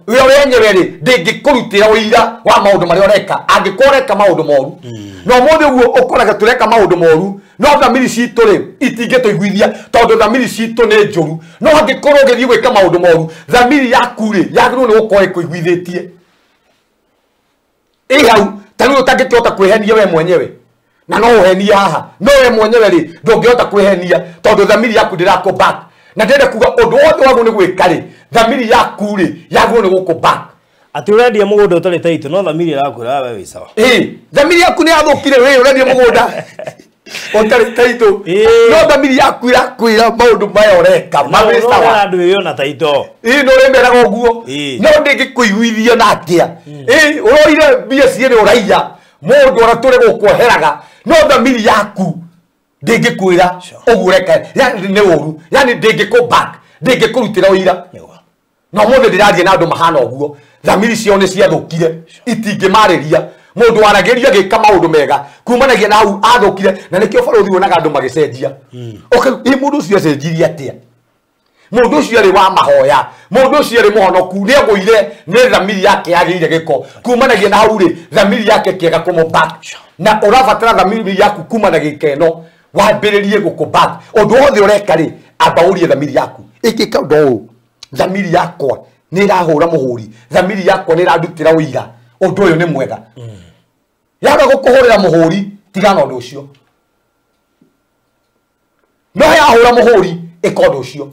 We wenyewe rĩ ndĩngĩkũrutĩra ũira wa maũndũ marĩa ũreka angĩkorwo ũreka maũndũ moru. No mũthĩ ũguo ũkoraga tũreka maũndũ moru no thamiri citũ rĩ itingĩtũiguithia tondũ thamiri citũ nĩ njũru. No angĩkorwo ũgĩthiĩ gwĩka maũndũ moru thamiri yaku rĩ yagĩrĩirwo nĩ gũkorwo ĩkũiguithĩtie. Ĩ hau ta rĩu ũtangĩkĩhota kwĩhenia we mwenyewe na no ũhenie haha no we mwenyewe rĩ ndũngĩhota kwĩhenia tondũ thamiri yaku ndĩrakũ back. Na ndĩrenda kuga ũndũ wothe wagwo nĩ gwĩka rĩ thamiri yaku rĩ yagwo nĩ gũkũ back. Atĩ ũrendia mũgũnda ũtarĩ taitũ no thamiri ĩrakwĩra we wĩ sawa. Ĩ thamiri yaku nĩ yathũkire wĩ ũrendia mũgũnda ũtarĩ taitũ no thamiri yaku ĩrakwĩra maũndũ maya ũreka mawĩ sawa. Andũ ĩyo na taitũ. Ĩ no ũrĩmeraga ũguo no ndĩngĩkũiguithia na atĩa. Ĩ ũroire mbia cierĩ ũraiya mũndũ ona tũrĩ gũkuoheraga no thamiri yaku ndĩngĩkwĩra ũguo ũreka yani nĩ ũru yani ndĩngĩkũ back ndĩngĩkũrutĩra ũira. No mũthĩ ndĩraria na andũ mahana ũguo thamiri ciao nĩ ciathũkire itingĩmarĩria. Mũndũ waragĩria agĩka maũndũ mega kumanagia na hau athũkire na nĩkĩo barũthi wonaga andũ magĩcenjia. Ĩ mũndũ ũcio acenjirie atĩa? Mũndũ ũcio arĩ wa mahoya, mũndũ ũcio arĩ mũhonoku nĩ agũire nĩ thamiri yake yagĩire gĩko kumanagia na hau rĩ thamiri yake ĩkĩaga kũmũ back. Na ũrabatara thamiri yaku kuma na gĩkeno wambĩrĩrie gũkũ back. Ũndũ wothe ũreka rĩ amba ũrie thamiri yaku ĩkĩka ũndũ ũyũ thamiri yakwa nĩ ĩrahũra mũhũri, thamiri yakwa nĩ ĩrandutĩra ũira ũndũ ũyũ nĩ mwega. Yaga gũkũhũrĩra mũhũri tigana ũndũ ũcio. No yahũra mũhũri ĩka ũndũ ũcio.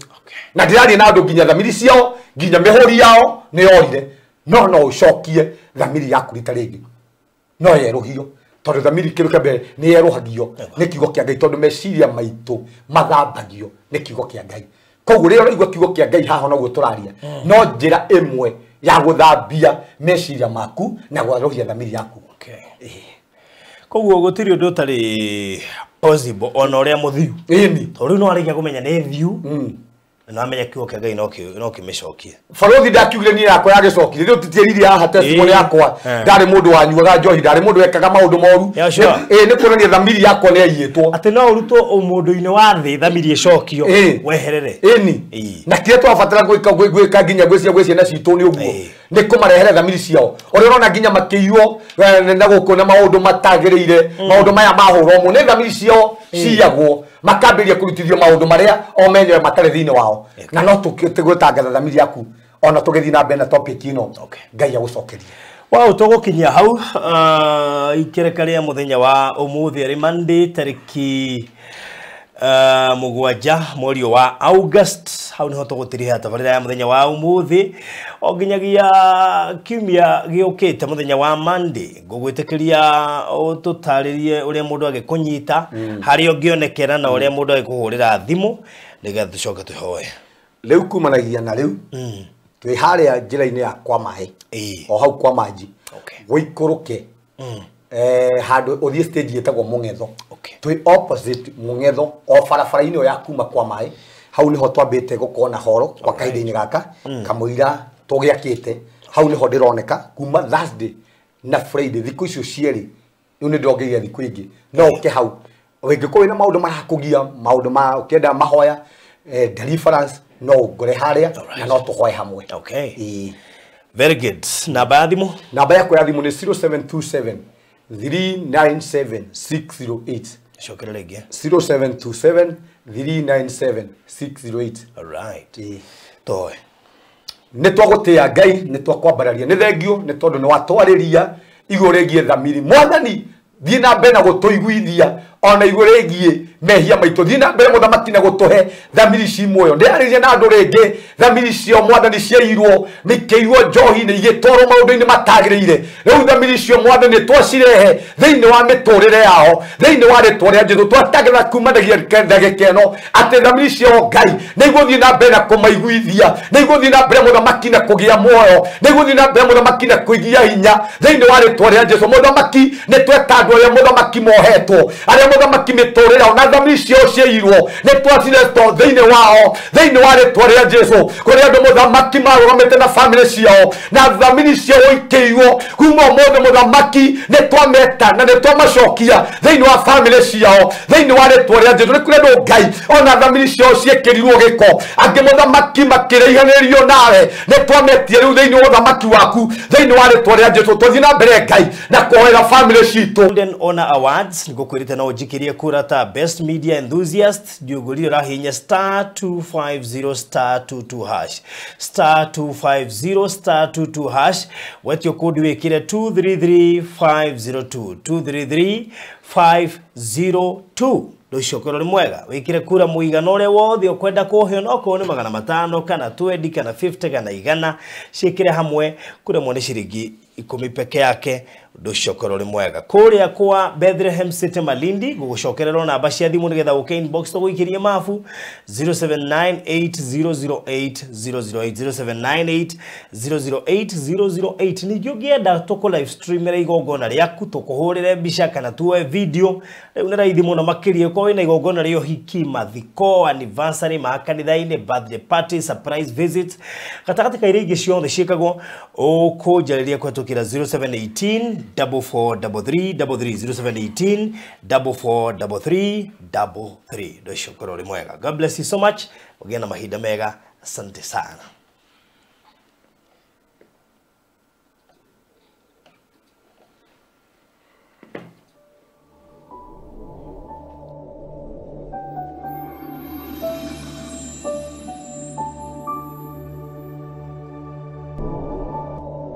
Na ndĩraria na andũ nginya thamiri ciao nginya mĩhũri yao nĩ yorire no no ũcokie thamiri yaku rita rĩngĩ no yerũhio tondũ thamiri kĩndũ kĩa mbere nĩ yerũhagio nĩ kiugo kĩa Ngai tondũ meciria maitũ mathambagio nĩ kiugo kĩa Ngai. Koguo rĩrĩa ũraigua kiugo kĩa Ngai haha noguo tũraria no njĩra ĩmwe ya gũthambia meciria maku na gwerũhia thamiri yaku. Koguo gũtirĩ ũndũ ũtarĩ possible ona ũrĩa mũthiu. Ĩni tondũ rĩu no arĩkia kũmenya nĩ thiu na amenya kiugo kĩa Ngai no kĩmĩcokie. Barũthi ndakiugire niĩ yakwa yagĩcokire rĩu titiĩrire haha testimony yakwa ndarĩ mũndũ wanyuaga njohi ndarĩ mũndũ wekaga maũndũ moru. Ĩ nĩ kuonania thamiri yakwa nĩ yaiyĩtwo atĩ no ũrutwo ũmũndũ-inĩ wa thĩ thamiri ĩcokio weherere. Ĩni na kĩrĩa tũrabatara gwĩka nginya gwĩ ciana citũ nĩ ũguo nĩ kũmarehere thamiri ciao ũrĩa ũrona nginya makĩiywo na gũkũ na maũndũ matagĩrĩire maũndũ maya mahũrwo mũno nĩ thamiri ciao ciyagwo makambĩrĩria kũrutithio maũndũ marĩa o menyewe matarĩ thĩinĩ wao. Na no tũgũtangatha thamiri yaku ona tũgĩthiĩ na mbere na topic ĩno Ngai agũcokerie. Wow, tũgũkinyia hau ikereka rĩa mũthenya wa ũmũthĩ arĩ Monday tarĩki 7 mweri wa August. Hau niho tũgũtiriha tabarĩra ya mũthenya wa ũmũthĩ o nginyagia kiumia gĩũkĩte mũthenya wa Monday. Ngũgwĩtĩkĩria ũtũtarĩrie ũrĩa mũndũ agĩkũnyita harĩa ũngĩonekera na ũrĩa mũndũ agĩkũhũrĩra thimũ nĩgetha tũcoke tũhoe. Rĩu kumanagia na rĩu twĩ harĩa njĩra-inĩ ya kwa maĩ o hau kwa maji gũikũrũke handũ ũthiĩ stage ĩtagwo Mũng'etho. Twĩ opposite Mũng'etho o barabara-inĩ ĩyo ya kuma kwa maĩ hau niho twambĩte gũkorwo na horo kwa kahinda-inĩ gaka kamũira tũgĩakĩte hau niho ndĩroneka kuma Thursday na Friday thikũ icio cierĩ rĩu nĩ ndongeire thikũ ingĩ no ũke hau ũngĩkorwo wĩna maũndũ marakũgia maũndũ ma ũkĩenda mahoya deliverance no ũngore harĩa na no tũhoe hamwe. Very good. Namba ya thimũ? Namba yakwa ya thimũ nĩ 0727 397 608. Cokera rĩngĩ. 0727 397 608. All right. Toe. Nĩ twagũtĩĩa Ngai, nĩ twakwambararia. Nĩ thengio nĩ tondũ nĩ watwarĩria igũrũ rĩgiĩ thamiri. Mwathani thiĩ na mbere na gũtũiguithia ona igũrũ rĩgiĩ mehia maitũ. Thiĩ na mbere mũthamaki na gũtũhe thamiri ci muoyo. Ndĩrarĩria na andũ rĩngĩ thamiri ciao mwathani ciairwo nĩkĩirwo njohi-inĩ igĩtwarwo maũndũ-inĩ matagĩrĩire. Rĩu thamiri icio mwathani nĩtwacirehe thĩinĩ wa mĩtũrĩre yao thĩinĩ wa rĩtwa rĩa Jesũ. Twatagĩra kuma ndagĩka ĩno atĩ thamiri ciao Ngai nĩ igũthiĩ na mbere na kũmaiguithia, nĩ igũthiĩ na mbere mũthamaki na kũgĩa muoyo, nĩ igũthiĩ na mbere mũthamaki na kũigia hinya thĩinĩ wa rĩtwa rĩa Jesũ. Mũthamaki nĩ tweta andũ arĩa mũthamaki mohetwo, arĩa Mũthamaki mĩtũrĩre yao na thamiri ciao ciairwo nĩ twaciresto thĩinĩ wao, thĩinĩ wa rĩtwa rĩa Jesu. Kũrĩ andũ Mũthamaki marũgamĩte na bamĩrĩ ciao na thamiri ciao ikĩirwo kuma ũmũthĩ Mũthamaki nĩ twameta na nĩ twamacokia thĩinĩ wa bamĩrĩ ciao, thĩinĩ wa rĩtwa rĩa Jesu. Nĩ kũrĩ andũ Ngai ona thamiri ciao ciĩkĩrirwo gĩko, angĩ Mũthamaki makĩraihanĩrio nawe, nĩ twametie rĩu thĩinĩ wa ũthamaki waku, thĩinĩ wa rĩtwa rĩa Jesu. Twathiĩ na mbere Ngai na kũhoera bamĩrĩ citũ. Golden Honor Awards nĩgũkwĩrĩte no ũnjikĩrie kura ta Best Media Enthusiast. Ndiũngũrire ũrahihinya star 250 star 22 hash, star 250 star 22 hash, wetio kodi wĩkĩre 233502, 233502. Ndũcokero nĩ mwega wĩkĩre kura mũigana ũrĩa wothe ũkwenda kũheo, no korwo nĩ 500 kana 20 kana 50 kana 100, ciĩkĩre hamwe kura ĩmwe nĩ ciringi 10 peke yake. Ndũcokero nĩ mwega. Kũrĩa kwa Bethlehem City Malindi gũgũcokererwo namba cia thimũ nĩgetha ũke inbox tũgũikĩrie mabu 0798008008, 0798008008. Ningĩ ũngĩenda tũkũ live streamere igongona rĩaku, tũkũhũrĩre mbica kana tuoe video, rĩu nĩ raithi mũno makĩria. Ũkorwo wĩna igongona rĩa ũhiki, mathiko, anniversary, ma kanitha-inĩ, birthday party, surprise visit, gatagatĩ ka iria ingĩ ciothe ciĩkagwo, ũkũnjarĩria kũhetũkĩra 0718 4433 33, 0718 4433 33. Ndũcokero ũrĩ mwega. God bless you so much. Ũgĩe na mahinda mega. Asante sana.